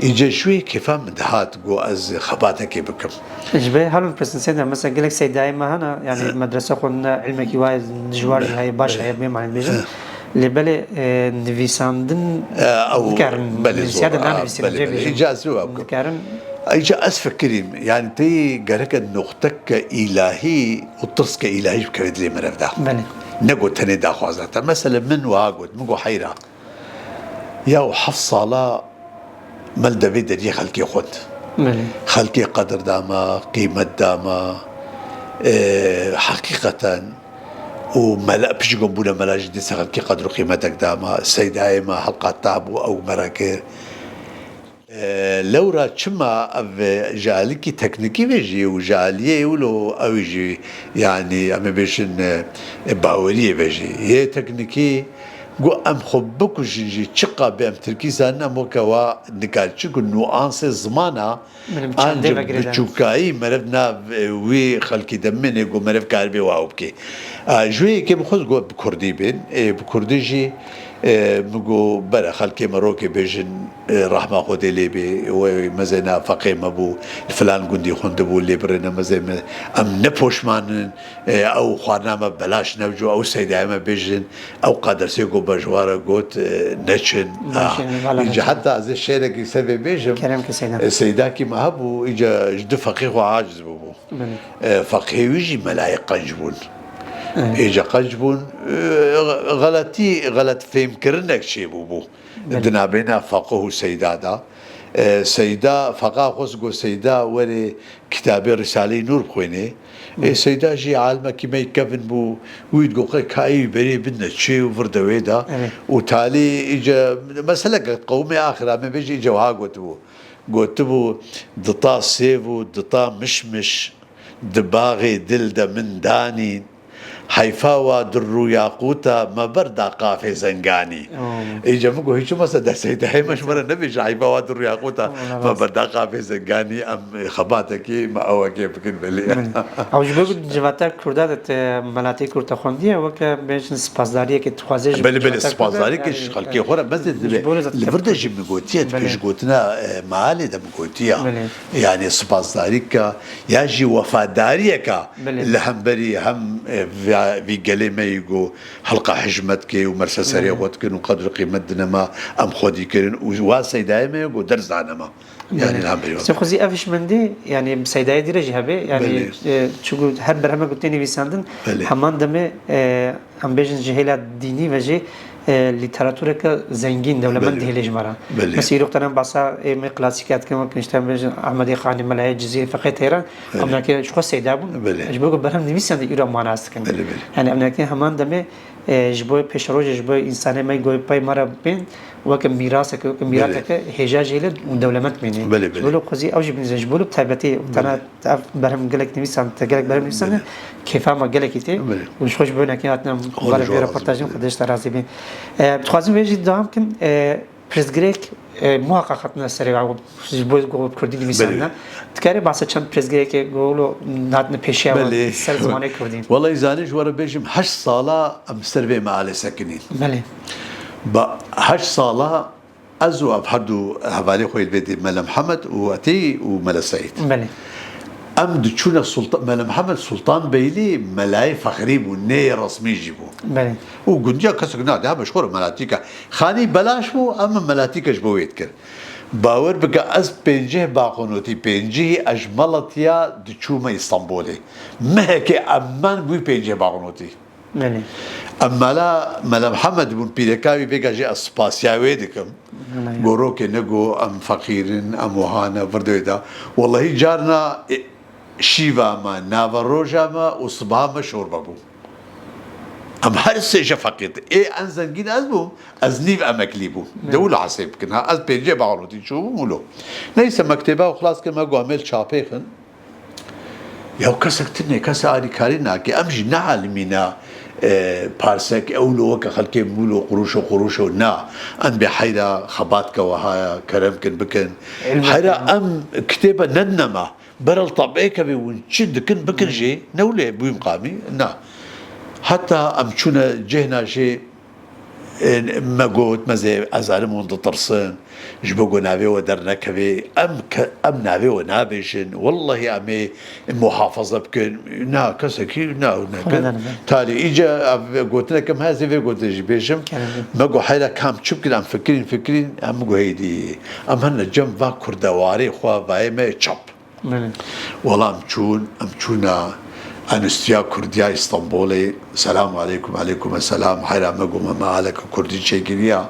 îce ji wê kêfa min dihat ku ez xebatekê bikim. Ji vê hewl û pirsên Seyda, mesela gelek Seydayê me hene, yani He. Medrese xwendine, ilmekî wayê dijwar jî heye, baş heye, bê mane bêjin. He. Lê belê, e, nivîsandin E, ew, dikarin, belê nivîsiya zor, de a, nanivîsînin, belê, cê belê. Bêjin. Îca ez wê bikim. Dikarin. Îca ez fikirîm, yani tê gereke noqteke îlahî û tirske îlahî ji bikeve dilê mirev de. Belê. Ne got tenê daxwaza te. Mesela min wiha got, min got heyra. Ya û heft sala me li devê deriyê xelkê xwend. Belê. Xelkê qedir da me, qîmet da me. E, heqîqeten û mela, piştî ku bûne mela jî dîsa xelkê qedir û qîmetek da me. Seydayê me helqata bû, ew me re kir. E, lewra çima ev ji alîkî teknîkî ve jî û ji aliyê wilo ew jî, yanî em ê bêjin, e, baweriyê ve jî. Yê teknîkî got, em xwe bikujin jî, çiqa bê em tirkî zanin, em weke wa nikar. Çimku nuansê zimana Min bi çandê ancak vegirê de. Biçûkayî meriv nav, e, wî xelkî de mîne ku meriv karibe wa bike. A, ji wê yekê min xwest got bi kurdî bên. E, bi kurdî jî, e, min got bere xelkê me rokê bêjin, e, rehma Xwedê lê bê. Wê mezêna feqê me bû, li filan gundî xwendibû, lê birêne mezê me. Em ne poşman in. E, ew xwarina me belaş nebû, ew seydayê me bêjin, ew qadersê ku be ji wa re got, e, neçin. Neçin, Ah, vala îca neçin. Heta ez ê şêrekî ser vê bêjim. Kerem ke seyda. E, seydakî me hebû, îca ji du feqî xwe aciz bûbû. Belê. E, feqihê wî jî melayê qenc bûn. Evet. Îca qenc bûn, e, xeletî, xelet fêmkirinek çêbûbû. Belê. Di nabêna feqih û seyda de. E, seyda, feqa xwest got seyda werê kitabê Risaleyê Nûr bixwînê. Ê, Hı. Seyda jî alimekî me yî kevin bû, wî digot qey kayî berê bidine çê û vir de wê de. Evet. Û talî îca meseleke qewimê axira me bêjî îca wiha gotibû. Gotibû, dita sêv û dita mişmiş di baxê dil de min danîn. Heyfa wa durr û yaqûta me ber da qafê zenganî. Oo. Îca min got, hiç olmazsa de seydayê me ji me re nebêje, heyfa wa durr û yaqûta Wala me rast. Ber da qafê zenganî, em xebatekî me ewekê bikin belê. Min. Ew ji bo ku civata Kurda de te melatê Kurd te xwendiye, weke bêjin spasdariyeke dixwaze ji Belê, belê, civata Kurda, spasdariyeke yani, ji xelkê xwe re mezê ji dibe. Bo ne zat Li vir de jî min gotiye, Belê. Ji gotina, e, mealê de min gotiye. Belê. Yani spasdariyeke ya jî wefadariyeke Belê. Li hemberî hem, e, vî, vî gelê me yî ku helqa hijmet ke û merse serê Belê. Xwe dikin û qedr û qîmet dine me, em xwedî kirin û wa seydayê me yî ku derz dane me. Yani Belê. Li hemberî Sê xwezî ev hişmendî, yani seydayê dîre jî hebe, yani, Belê. E, çiku her berhemek ku tê nivîsandin, Belê. Heman demê, e, em bêjin ji hêla dînî ve jî, e, lîteratureke zengîn, dewlemend Belê. Dihêlê ji me re. Belê. Mesela îro tene basa ê me klasîk ya dikin, wek işte em bêjin Ahmedê Xanî, Melayê Cizîrê, Feqê Teyran, Belê. Em nake ji xwe seyda bûn. Belê. Ji bo ku berhem nivîsan de îro mana nas dikin. Belê, belê. Yani em nake heman demê, e, ji bo pêşerojê, ji bo însanê me goyê pey me re bên, weke mîraseke, weke Belê. Mîrateke hêja jê le û dewlemend bînî. Belê, Ji bo belê. Lo xwezî ew jî binîze, ji bo lo taybetî Belê. Tene Ev berhem gelek nivîsan, te gelek berhem nivîsan Belê. Kêfa me gelekî tê. Belê. Û ji xwe ji bo nekê hatina Xwe vala ji vê wa razî reportajê be. Xwedê ji te razî bin. E, dixwazim vê jî dewam kim. E, pirsgirêk, e, muhaqqaq hatine serê wa ji bo go kurdî nivîsandine. Belê. Dikarê bahse çend pirsgirêkê golo hatine pêşiya wa Belê. Ser zimanê kurdî. Wallahî zanî ji we re bêjim heşt sala em ser vê mealê sekinîn. Belê. Ba heşt sala Ez û ev her du hevalê xwe yê li vê dê, Mele Mihemed û Etê û Mele Seîd. Belê. Em diçûne Sultan, Mele Mihemed Sultan Beylî melayê fexrî bû, neyê resmî jî bû. Belê. Û gundiya kesek nade, heme ji xwe re melatîka. Xanî belaş bû, em melatîka ji bo wê dikir. Bawer bike, ez pêncî baxonotî, pêncî ez ji Meletiya diçûme Îstanbulê. Mehekê em man bûyî pêncî baxonotî. Belê. Em mela, Mela Mihemed bûn, pîreka wî, vêga jî ez spasiya wê dikim. Belê. Gorokê ne go em feqîr in, em wiha ne, vir de wê de. Wellahî carna, e, şîva me, nava roja me û sibaha me şorbe bû. Em her sê ji feqîr. Ê en zengîn ez bûm, ez nîv emeklî bûm. Belê. De wilo hesê bikin. Ha, ez pêncê baxonotî çûbûm wilo. Neyse, mektêba û xilas kir, me go em ê li çapê xin. Ya kesek tune, kesek alîkarî nake. Em jî ne alimîna, e, parsek, ewlo weke xelkê mûlo, qurûşo, qurûşo, na. Em bê heyra xebat ke wehaya, kerem kin, bikin. Heyra em kitêbe nedine me. Berel tabê kevê hûn çi dikin, bikin jî. Ne wile bûyim qamî, na. Heta em çûne cêhna jê, E, me got, me zê ez zanim hûn ditirsin, ji bo ku navê we dernekevê, em ke-, em navê we nabêjin, wellahî em ê muhafaza bikin, na kesekî, na, na, Xwe ne, ne, ne. Talî, îca ev gotineke me heye, ez ê vê gotinê jî bêjim. Kerem. Me got, heyra kam çi bikin, em fikirîn, fikirîn, em got, hêdî, em hene cem va kurdewarê xwe, vayê me çap. Belê. Wela em çûn, em çûna Enstîtuya Kurdiya Îstanbulê. Selamu aleykum, aleykum selam. Heyra me got me mealeke kurdî çêkiriya.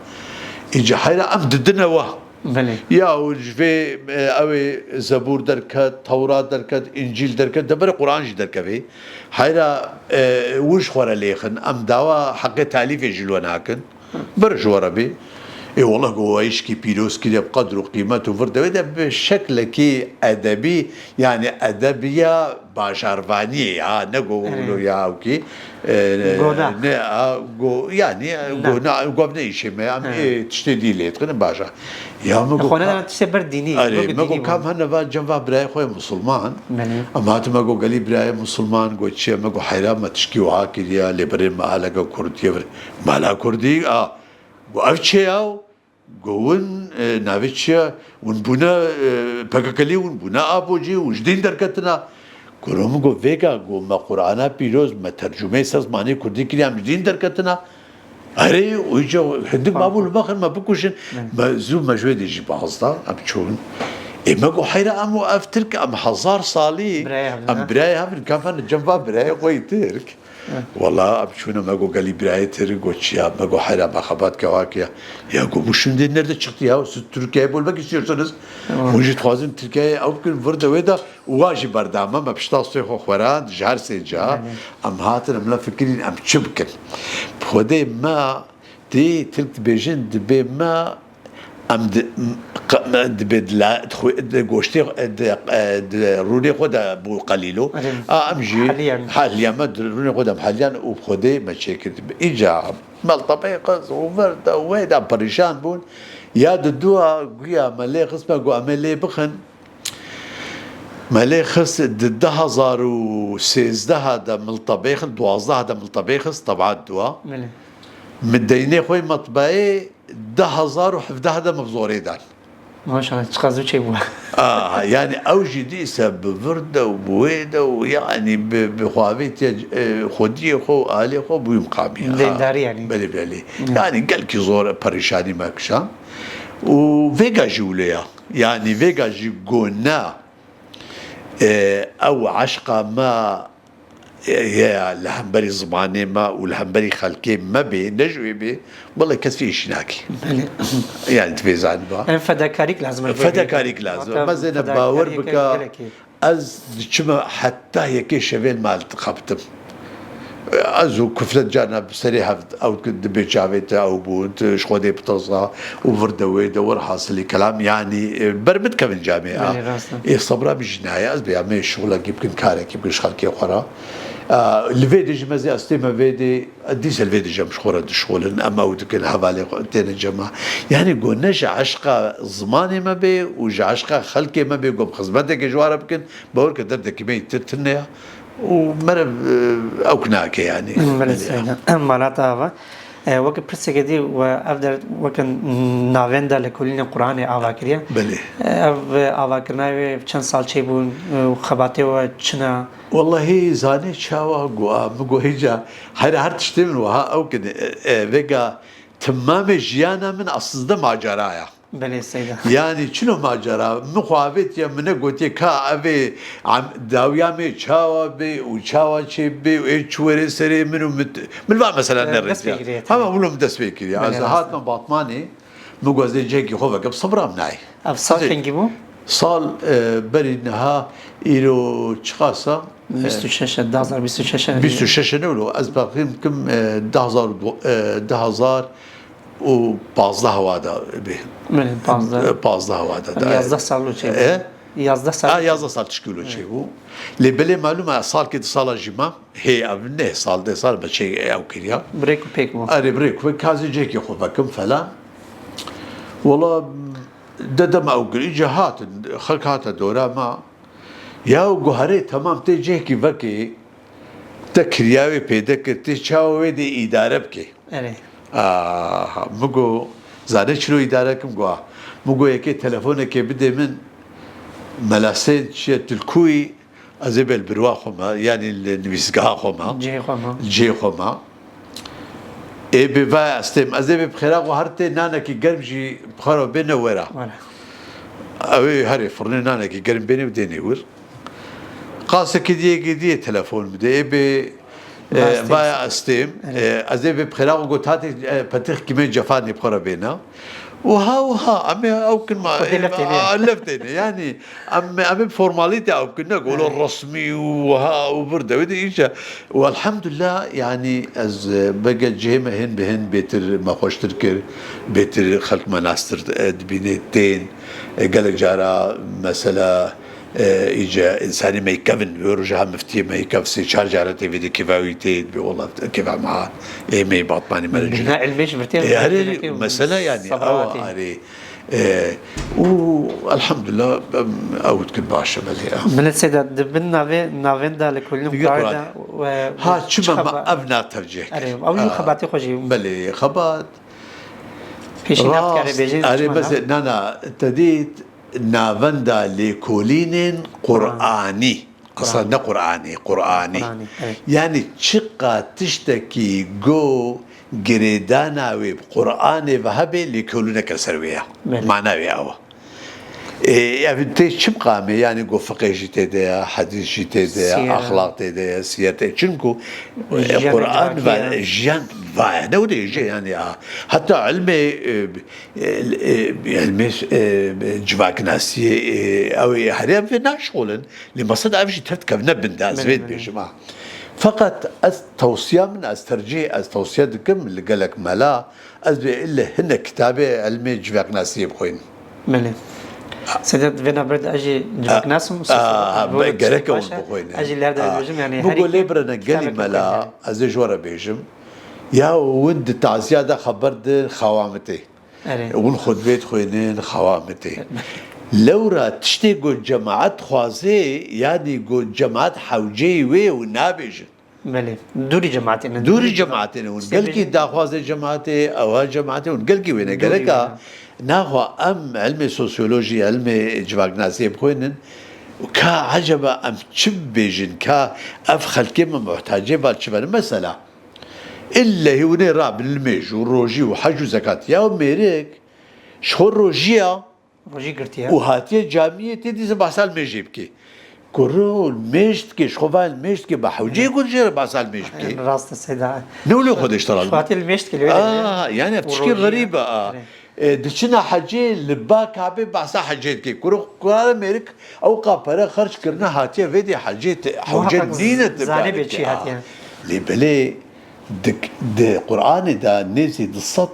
Îca heyra em didine wa. Belê. Ya û ji vê e, ew ê Zebûr derket, Tewrat derket, Încîl derket, deverê Quran jî derkevê. Heyra e, wû ji xwe re lêxin. Em dawa heqê telîfê jî li we nakin. Bir ji we re bê. Ê wele ku we îşkî pîroz kiriye bi qedr û qîmet û vir de wê de bi şeklekî edebî, yanî edebiya bajarvaniyê ya, ne go Evet. wilo ya ewkî. E, Go ne. Ne, a, go, yanî, e, Ne. Go ne, gov ne îşê me, em Evet. ê tiştê dî lê dixin, baş e. Ya me go Xwe ne ka- dana tiştê ber dînî. Erê, wek me go dînî kam bû. hene va cem va birayê xwe musulman. Belê. Em hatin me go gelî birayê musulman, go çi ye, me go heyra me tişkî wiha kiriye, lê birê me aleke kurdiyê vir. Mala kurdî, a, go ev çi ye? Go win, e, navê çi ye? Win bûne, e, P K K lî win bûne apocî û ji dîn derketina. Kuro min go vêga, go me Qur'ana pîroz, me tercumeyê ser zimanê kurdî kiriye, em ji dîn derketina. Erê, û îca hindik mabû li me xin me bikuşin. Me zû me ji wê dê jî baz da, em çûn. Ê me go heyra em û ev Tirk, em hezar salî, Birayê hev in, em ha? Birayê hev in, kam hene cem va birayê xwe yî Tirk. Wala em çûne me go gelî birayê Tirk, go çiya, me go heyra me xebat kewa kiya. Ya go bu şimdi nerede çıktı ya? Siz Türkiye'yi bölmek istiyorsanız. Hûn jî dixwazin Tirkiyeyê ew bikin, vir de wê de û wa jî berdame me pişta stê xwe xwerand ji her sê ca. Em hatin em ne fikirîn em çi bikin. Bi Xwedê me tê Tirk dibêjin dibê me em di, qe- me dibê di la- di xwe- di goştê xwe- di, e, di rûnê xwe de bû qelîlo. Erê. A em jî Heliyen. Heliye me di rûnê xwe de em heliyan û bi Xwedê me çêkir. Îca Meltebê qez û vir de wê de perîşan bûn. Ya di dua guya me lê xist me got em ê lê bixin. Me lê xist di du hezar û sêzdeh de miltebê xist, duwazdeh de miltebê xist, tebat dua. Belê. Min deynê xwe yê metbeeyê du hezar û hevdeh de me bi zorê dan. Maşallah, çiqas zû çêbû. A, yanî ew jî dîse bi vir de û bi wê de û yanî bi, bi xwe avêtiye, e, xwediyê xwe û alê xwe bûyî miqamî. Ha, Deyndarî yanî. Belê, belê. Yanî gelkî zor perîşanî me kişand. Û vêga jî wilo ya. Yanî vêga jî gona, e, ew eşqa me, e, ye ya li hemberî zimanê me û li hemberî xelkê me bê, ne ji wê bê, wele kes vê îşî nakê. Belê. Yanî tu vê zaniba. Em fedakarîk lazim e. Fedakarîk lazim. Mezêne bawer bike. Ez diçime heta yekê şevê li mal dixebitim. Ez û kuflet carna bi serê hev ew dibê çavê te ew bû, tu ji Xwedê bitirsa û vir de wê de wir hasilî kelam, yanî, e, ber min dikevin camê a. Belê, rast e. Ê sebra min jî nayê, ez bê em ê şixulekî bikin, karekî bikin ji xelkê xwe re. E, Li vê de jî mezê ez tême vê de, dîse li vê de jî em ji xwe re dişixulin, em ew dikin, hevalê xwe têne cema. Yanî go ne ji eşqa zimanê me bê û ji eşqa xelkê me bê, go bi xizmetekê ji wa re bikin, Bawer ke derdekî me yî tir tune ya û mere, e, ewk nake yanî. Belê, belê. Seyda. Em malata ava. E, weke pirsekê dî we ev der weke navenda li kulînê Qur'anê ava kiriye. Belê. E, ev, e, avakirina wê çend sal çêbûn, e, û xebatê we çi ne? Wellahî zanê çawa got, a, min got hêca, heyra her tiştê min wiha ew kin, e, e, vêga timamê jiyana min aslında macera ya. Belê Seyda. Yanî çino macera? Min xwe avêtiye, min negotiye ka ev ê em- dawiya me çawa bê û çawa çê bê û ê çi were serê min û min, min va mesela Ee, ne dest rêtiya. pê girêt. Hema wilo min dest pê kiriye. Belê, Ez rast. Hatime Batmanê, min got ez ê cihekî xwe vekim, sibra min nayê. Ev sal Zê- kengî bû? Sal, e, berî niha îro çiqas e? Bîst û şeş e, du hazar bîst û şeş e. Bîst û şeş e ne wilo? Ez teqrîb kim, e, du hazar û du, e, du hazar û pazdeh wa da bê. Belê, pazdeh. E, pazdeh wa da. Yazdeh sal lo çê bû. E? Yazdeh sal. Ha, yazdeh sal tişkî lo çê bû. Lê belê malûm e, salkê di sala jî ma. Hê ev ne, sal dê sal be çê ew kiriya. Birêk û pêk bû. Erê birêk û pêk, ka ez ê cihekî xwe vekim falan. Wala dede me ew kir. Îca hatin, xelk hate dora me. Ya û guherê temam tê cihekî vekê, te kirya wê pêde kir, tê çawa wê dê îdare bikê. Erê. Aha, min got, zanê çilo îdare kim? Got, min got, yekê telefonekê bidê min, Mela Seyîd çiye Tilkûyî, ez ê bê li birwa xwe me, yanî li nivîsgeha xwe me. Cihê xwe me. Cihê xwe me. Ê bê va ez têm, ez ê bê bi xêra xwe her tê nanekî germ jî bi xwe re bê ne wera. Were. Ew ê herê firnê nanekî germ bênê û dênê wir. Qasekî diyê, yekê diyê telefon bide. Ê bê E, vaya estêm. E, ez ê vê pixêra xwe got, hatê, e, petix kîmê cefanê bi xwe re bêne. Wiha, wiha, em ê ew kin ma, Xwedê lev têne. A, lev têne. Yanî, em, em ê formalîte ew kin, ne golo resmî û wiha û vir de. Wê de îşe. Û elhamdulillah, yanî, ez, e, belke cihê me hin bi hin bêtir me xweştir kir, bêtir xelk me nastir, e, dibîne tên. E, gelek cara, mesela, E, îca însanî meykev in, wê roja ha miftiyê meykev sê çar care tê vê de kêva wî tê, dibê wela kêva me ha, ê me yê Batmanî me re cûne. Bina ilmê ji vir tê. E, herê, mesela yanî, ewa, erê. E, û elhamdulillah, em, ew dikin baş e, belê, e. Millet Seyda, di bin navê, navên de li kulîn Qur'anê de, e, ha, çi me, me ev na tevcih kir. Erê, ew jî xebatê xwe jî. Belê, xebat. Pêşî ne dikare bêjin, erê, çima bes, na? Na, na, te dît, Navenda lêkolînên Qur'anî. Qur'anî. Eslen ne Qur'anî, Qur'anî. Qur'anî, evet. Yanî çiqa tiştekî go girêdana wê bi Qur'anê ve hebe lêkolîneke ser wê ya. Belê. Mana wê ew e. Ê, ev tê çi miqamê, yanî go fiqê jî tê de ye, hedîs jî tê de ye, axlaq tê de ye, siyer tê. Çimku, e, Qur'an ve jiyan va ye. Ne wile jî yanî ya. Heta ilmê, e, E, e, ilmê, e, civaknasiyê, e, ew ê herê em vê naşixulin. Lê mesele ev jî tevdikevine bin de, ez vê dibêjim ha. Feqet ez tewsiya min, ez tercîh, ez tewsiye dikim li gelek mela, ez vê ille hinek kitabê ilmê civaknasiyê bixwînin. Belê. Sedat, vê navber de ez jî civaknas im, a, a, gerek e hûn bixwînin. Ez jî li her de dibêjim, yanî min got lê birine gelî mela, ez ê ji we re bêjim. Ya hûn di taziya de xeber din xewamitê. Erê. Hûn xutbê dixwînin, xewa min tê. Lewra tiştê ku cemaet dixwaze, yanî ku cemaet hewceyî wê û nabêjin. Belê. Dûrî cemaetê ne. Dûrî cemaetê ne. Hûn gelkî daxwazê cemaetê, ewa cemaetê hûn gelkî wê ne. Gereka naxwe em ilmê sosyolojî, ilmê civaknasiyê bixwînin. Ka eceba em çi bibêjin? Ka ev xelkê me muhtacê val çi verin? Mesela, Illehî hûn ê rabin li mêj û rojî û hec û zekat. Ya mêrik ji xwe rojiya Rojî girtiye. Û hatiye camiyê tê dîse behsa li mêjê bike. Kuro mêj dike, ji xwe va li mêj dike, bi hewceyê ku jê re behsa li mêj bike. Rast e Seyda. Ne wilo xwe diştira. Ji xwe hatiye li mêj dike, li wê de. Aa, yani ev tişkî xerîb e, a. E, diçina hecê li ba Kabê behsa hecê dike. Kuro, kura mêrik ew qa pere xerc kirine hatiye vê dê hecê te, hewce nîne te zanê bê çi hatiye. Lê belê di, di Qur'anê de nêzî du sed,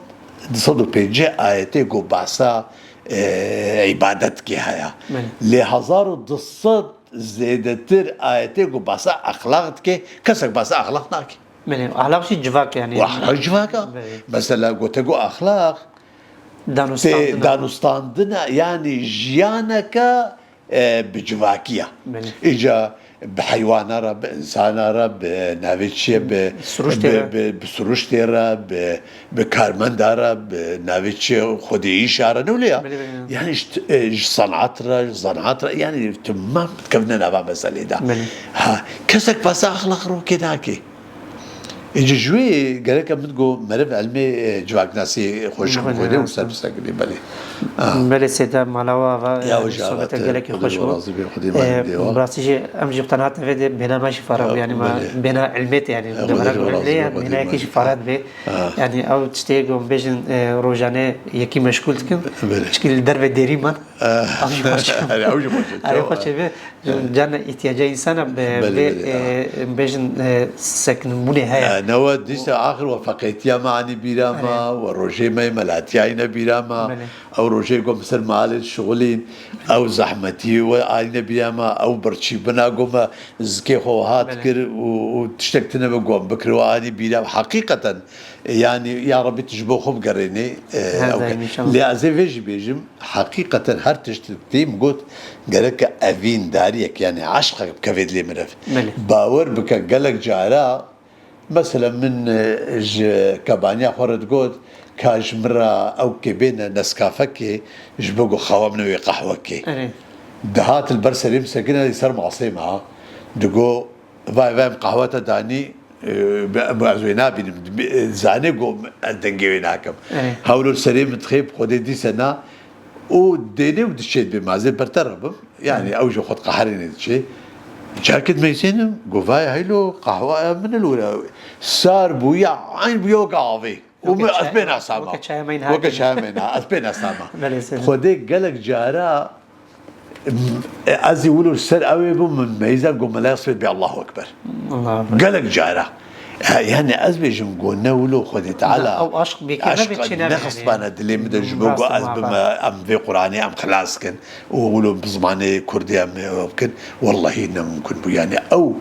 du sed û pêncî ayetê ku behsa, e, îbadet dike heye. Lê hezar û du sed zêdetir ayetê ku behsa exlaq dike, kesek behsa exlaq nake. Belê, ahlak jî civak e, yanî. Û ahlak civak e. Belê. Mesela, gote ku ahlak, danûstandina, yanî jiyaneke, e, bi civakî ye. Belê. Îca bi heywana re, bi însana re, bi navê çi ye, bi, bi, bi siruştê re, bi, bi karmenda re, bi navê çi ye, xwedê îşa re, ne wile ya? Belê, belê. Yanî ji, e, ji sanat re, ji zanaat re, yanî temam dikevine nava meselê de. Belê. Ha, kesek behsa ahlak rokê nake. Ê, ji wê gereke min got meriv ilmê, e, civaknasî xweş bixwîne û ser bi ser kirî, belê. Ah. Belê Seyda, mala we ava, e, sohbete gelekî xweş bû. E, bi rastî jî em jî bi tenha tevê de bêhna me jî fara bû, yanî me bêhna ilmê te, yanî deveran ilmê, yanî bêhnayekî jî fara dibe. Yanî ew tiştê ku em bêjin, e, rojane yekî meşgûl dikin, çikî li derve dêrî man. Ew jî xweş e. Ew jî xweş e. Erê, xweş e. Carna îhtiyaca însana bi vê, e, bêjin, e, sekinbûnê heye. E, newe dîsa axir we feqîtiya me anî bîra me, we rojê me yê melatiya yîne bîra me. Ew rojê ku em ser malê dişixulîn, ew zehmetî we anîne bîra me, ew birçîbûna ku me zikê xwe wiha dikir û, û tiştek tune be ku em bikir we anî bîra me. Heqîqeten, e, yanî, ya Rebî tu ji bo xwe bigerênê, e, ew ke-, lê ez ê vê jî bêjim, Heqîqeten her tişt tê min got, gereke evîndariyek, yanî eşqek bikeve dilê mirev. Belê. Bawer bike, gelek cara, mesela min, e, ji kebaniya xwe re digot, ka ji min re ew kê bêne Nescafekê, ji bo ku xewa min wê qehwekê. Erê. Dihat li ber serê min sekine, li ser masê me ha. Digot, Vay, vay, em qehwe te danî, e, be-, be-, ez wê nabînim. Bi-, e, zanê ku ez dengê wê nakim. Erê. Hewlo serê min dixê, bi Xwedê dîse na, û dêne û diçê dibê, ma ez ê ber te re bim. Yanî, ew ji xwe diqeherîne diçê. Çerkit meyzênim, go vay heylo, qehweya min li wira sar bûya, eyn bûya weke avê. Û Weke min, çay-, ez pê nesama. weke çaya me yîn Weke hatî. çaya me na, ez pê nesama. Belê, sê. Xwedê gelek cara, m-, ez ê wilo li ser ew ê bûm, min meyza go mela sibê bê Allahu Ekber. Allahu Ekber. Gelek cara. E, yani ez bêjim go ne wilo Xwedê Teala. Ew aşq bêkeve bê çênebe yani. Nexistbane dilê min de ji bo go ez bime, em vê Qur'anê em xilas kin. û wilo bi zimanê kurdî em ê bikin, wellahî ne mimkun bû. Yani ew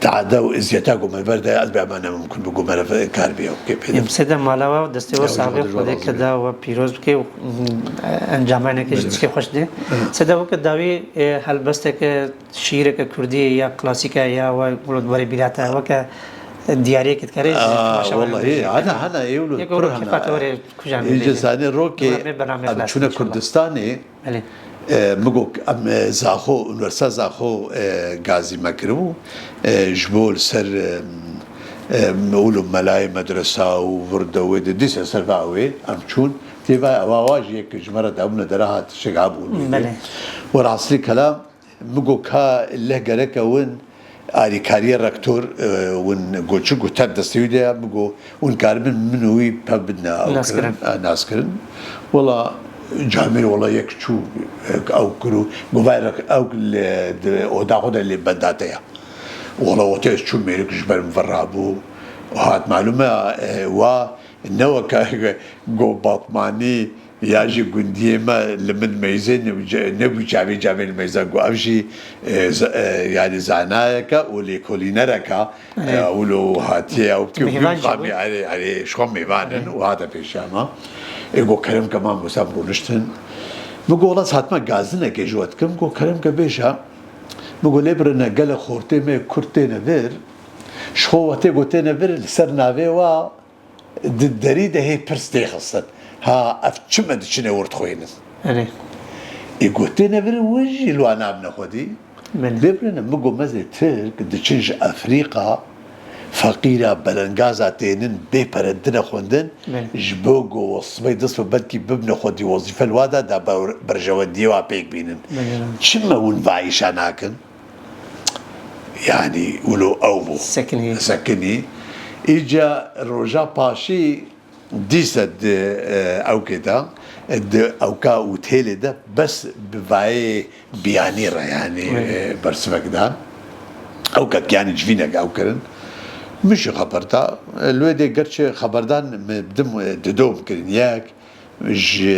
teada û eziyeta ku me ver de, ez bê me ne mimkun bû ku me re kar bê ew kê pê de. Em sê de mala we destê we sax bê, Xwedê keda we pîroz bike û, mm, encama neke jî tişkê xweş dê. Sê de weke dawî, e, helbesteke, şîîreke kurdî ya klasîke ya we wilo werê bîra te weke diyariyeke dikare, Ah, temaşa wellahî, hene, hene, ê wilo Yek pir wilo hene. Kefa te were kujan Ê bê. Cezanê rokê, Wela bê bername em xilas çûne inşallah. Kurdistanê, Belê. E, min got, em, e, Zaxo, Unîversîteya Zaxo, e, gazî me kiribû. E, ji bo li ser, e, e, ûl û melayê medresa û vir de wê de dîse ser va wê, em çûn. Tê va, va, va jî yek ji me re dabûne dera hat, şik hebû wê de. Belê. Werhasilî kelam, min got, ka leh gereke win, Alîkariyê rektor, e, win got, çi got, tev destê wî de ya, min got, hûn karibin min û wî pev bidine ew Naskirin. kirin, e, naskirin. Wela camêr wela yek çû, e, ew kir û got, vay rek-, ew li, di oda xwe de lê bendate ya. Wela wextê ez çûm mêrik ji ber min ve rabû. Hat malûm e, e, wa ne weke got Batmanî, Ya jî gundiyê me li min meyzê ne, ne bû çavê camê li meyza ku ev jî, e, z-, e, yani zanayeke û lêkolînereke, Erê. e, wilo hatiye ew Ti bû mîvan jî xamî, bû. Erê, erê, ji xwe mêvan in Erê. û hate pêşiya me. Ê got kerem ke mamoste em rûniştin. Min got wela ez hatime gazinekê ji we dikim, got kerem ke bêje. Min got lê birine gelek xortê me kurd têne vir. Ji xwe wextê got têne vir li ser navê wa Di derî de hê pirs tê xistin. Ha, ev çi me diçine wir dixwînin? Erê. Ê gotê nevir win jî li wan nabine xwedî. Belê. Lê birêne, min got mezê Tirk diçin ji Efrîqa, feqîra belengaza tênin bê pere dine xwendin, Belê. ji bo go sibê dest bi belkî bibine xwedî wezîfe li wa de, da ber-, berjewendiyê wa pêk bînin. Belê. Çi me win va îşa nakin? Yani wilo ew bû. Sekinî. Sekinî. Îca roja paşî dîse di, e, ewkê de, di ewka û têlê de bes bi vayê biyanî re, yani, Wê. e, bersivek dan. Ewkek, yani civînek ew kirin. Min jî xeber da. E, li wê dê gerçi xeberdan min bi dim, e, didom kirin yek. Ji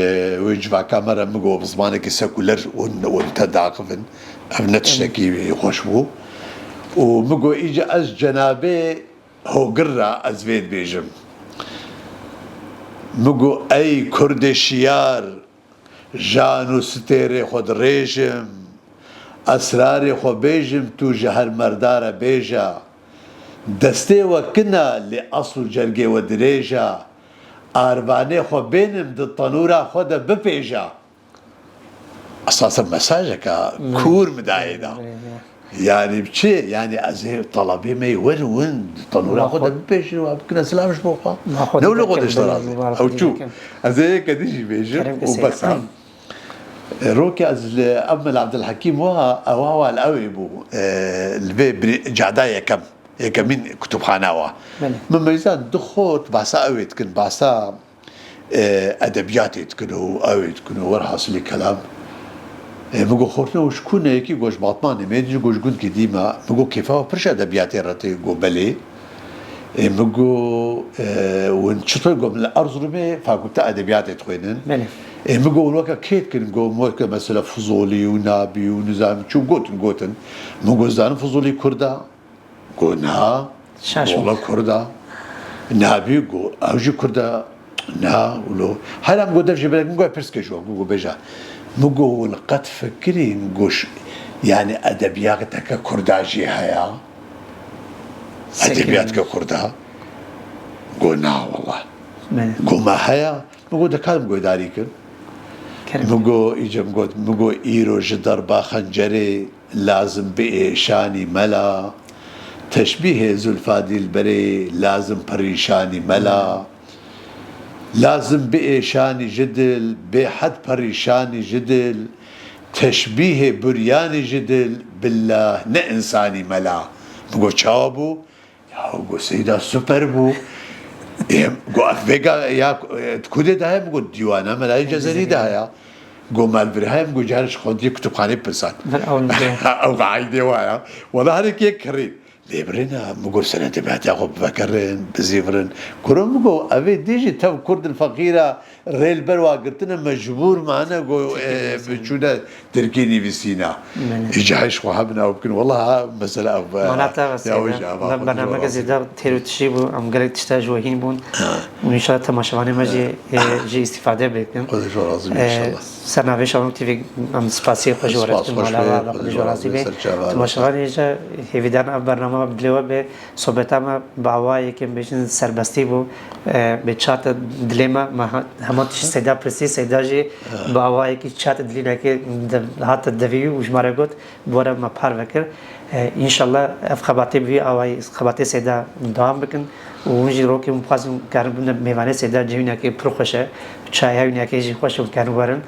wê civaka me re min got bi zimanekî sekuler hûn, hûn te diaxivin. Ev ne tiştekî xweş bû. Û min got, îca ez cenabê hogir re ez vê dibêjim. Min got, ey kurdê şiyar, jan û stêrê xwe dirêjim, esrarê xwe bêjim, tu ji her merda re bêje. Destê we kina lê esl û cergê we dirêj e. Arvanê xwe bênim di tenûra xwe de bipêje. Esasen mesajeke kûr mi dayê da. Yani çi? Yani ez ê telebê me yê werin win di tenûra xwe de bipêjin û bikine silav ji bo xwe. Ne wilo xwe dişte razî. Ew çû. Ez ê yeke din jî bêjim û bes e. E, rokê ez li Emel Abdulhekîm wa, ewa wa li ew ê bû, e, li vê birî-, cada yekem, yekemîn kutubxana wa. Belê. Min meyzan du xort, bahsa ew ê dikin, bahsa, e, edebiyatê dikin û ew ê dikin û werhasilî kelam. E, min got, xortine û ji ku ne yekî got ji Batmanê me, yekî got ji gundkî dî me. Min got, kêfa we pir ji edebiyatê re tê? Got, belê. Ê, min got, e, win çitur? Got, min li Erzurumê fakulte edebiyatê dixwînin. Belê. Ê, min got, win weke kê dikin? Got, min weke mesela Fuzolî û Nabî û nizam çû gotin, gotin. Min got, zanin Fuzolî Kurd e? Got, na. Şaş Wala Kurd e. Nabî? Got, ew jî Kurd e. Na, wilo. Hela min got, dev jê belek, min got, pirs ke ji we, min got, bêje. Min got, win qet fikirîn, got, ş-, yani edebiyateke Kurda jî heye? Sekinî. Edebiyateke Kurda? Got, na, wallah. Belê. Got, me heye? Min got, dikarim guhdarî kin? Kerem. Min got, îca min got, min got, îro ji derba xencerê lazim biêşanî mela, teşbîhê zulfa dîlberê lazim perîşanî mela. Lazim biêşanî ji dil, bêhed perîşanî ji dil, teşbîhê buryanê ji dil, billah, ne insanî mela. Min got, çawa bû? Ya, got, Seyda super bû. Ê, got, ev vêga ya, e, di ku de heye? Min got, dîwana Melayê Cezerî de heye. Got, me li vir heye? Min got, carê ji xwendiyê kutubxaneyê pirsan. Ew qaîdê wa ya. Wela herek yek kirî. Lê birêna, min got, senetê bihetiya xwe bivekirin, bizîvirin. Kuro min got, ev ê dê jî tev kurdin feqîra rê li ber wa girtine, mecbûr mane, got, e, çûne Tirkî nivîsîna. Belê. Îca ji xwe hebin ew bikin. Wela ha, mesela ev, Mana te ya, wesa wê be. Ji ava Be-, xwe bernameke dijwar zêde têr û tişî bû, em gelek tişta ji we hîn bûn. Ha. Û înşallah temaşevanê me jî, e, jî îstîfade bikin. Xwedê ji we razî be, E, înşallah. Ser navê Şavan T V em spasiyê xwe ji we re Spas, dikin, xweş mala be, we, Xwedê ji we razî be. Ser çava. Temaşevanê jî hêvîdar in ev bername bi dilê we be. Sohbeta me bi awayekî, em bêjin, serbestî bû. E, bi çate dilê me, me ha-, hema tişt Seyda pirsî, Seyda jî Ha. bi awayekî çate dilînekê de hate devî û ji me re got, bi we re me parve kir. E, înşallah ev xebatê bi vî awayî, xebatê Seyda dewam bikin û hûn jî rokê hûn bixwazin, karin bibine mêvanê Seyda, cihînekê pir xweş e. Çaya wînekê jî xweş e, hûn karin werin.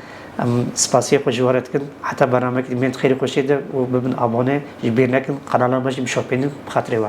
Em spasiyê xwe ji we re dikin. Heta bernamekî din bên di xêrê xweşiyê de û bibin abone, ji bîr nekin, kanala me jî bişopînin bi xatirê we.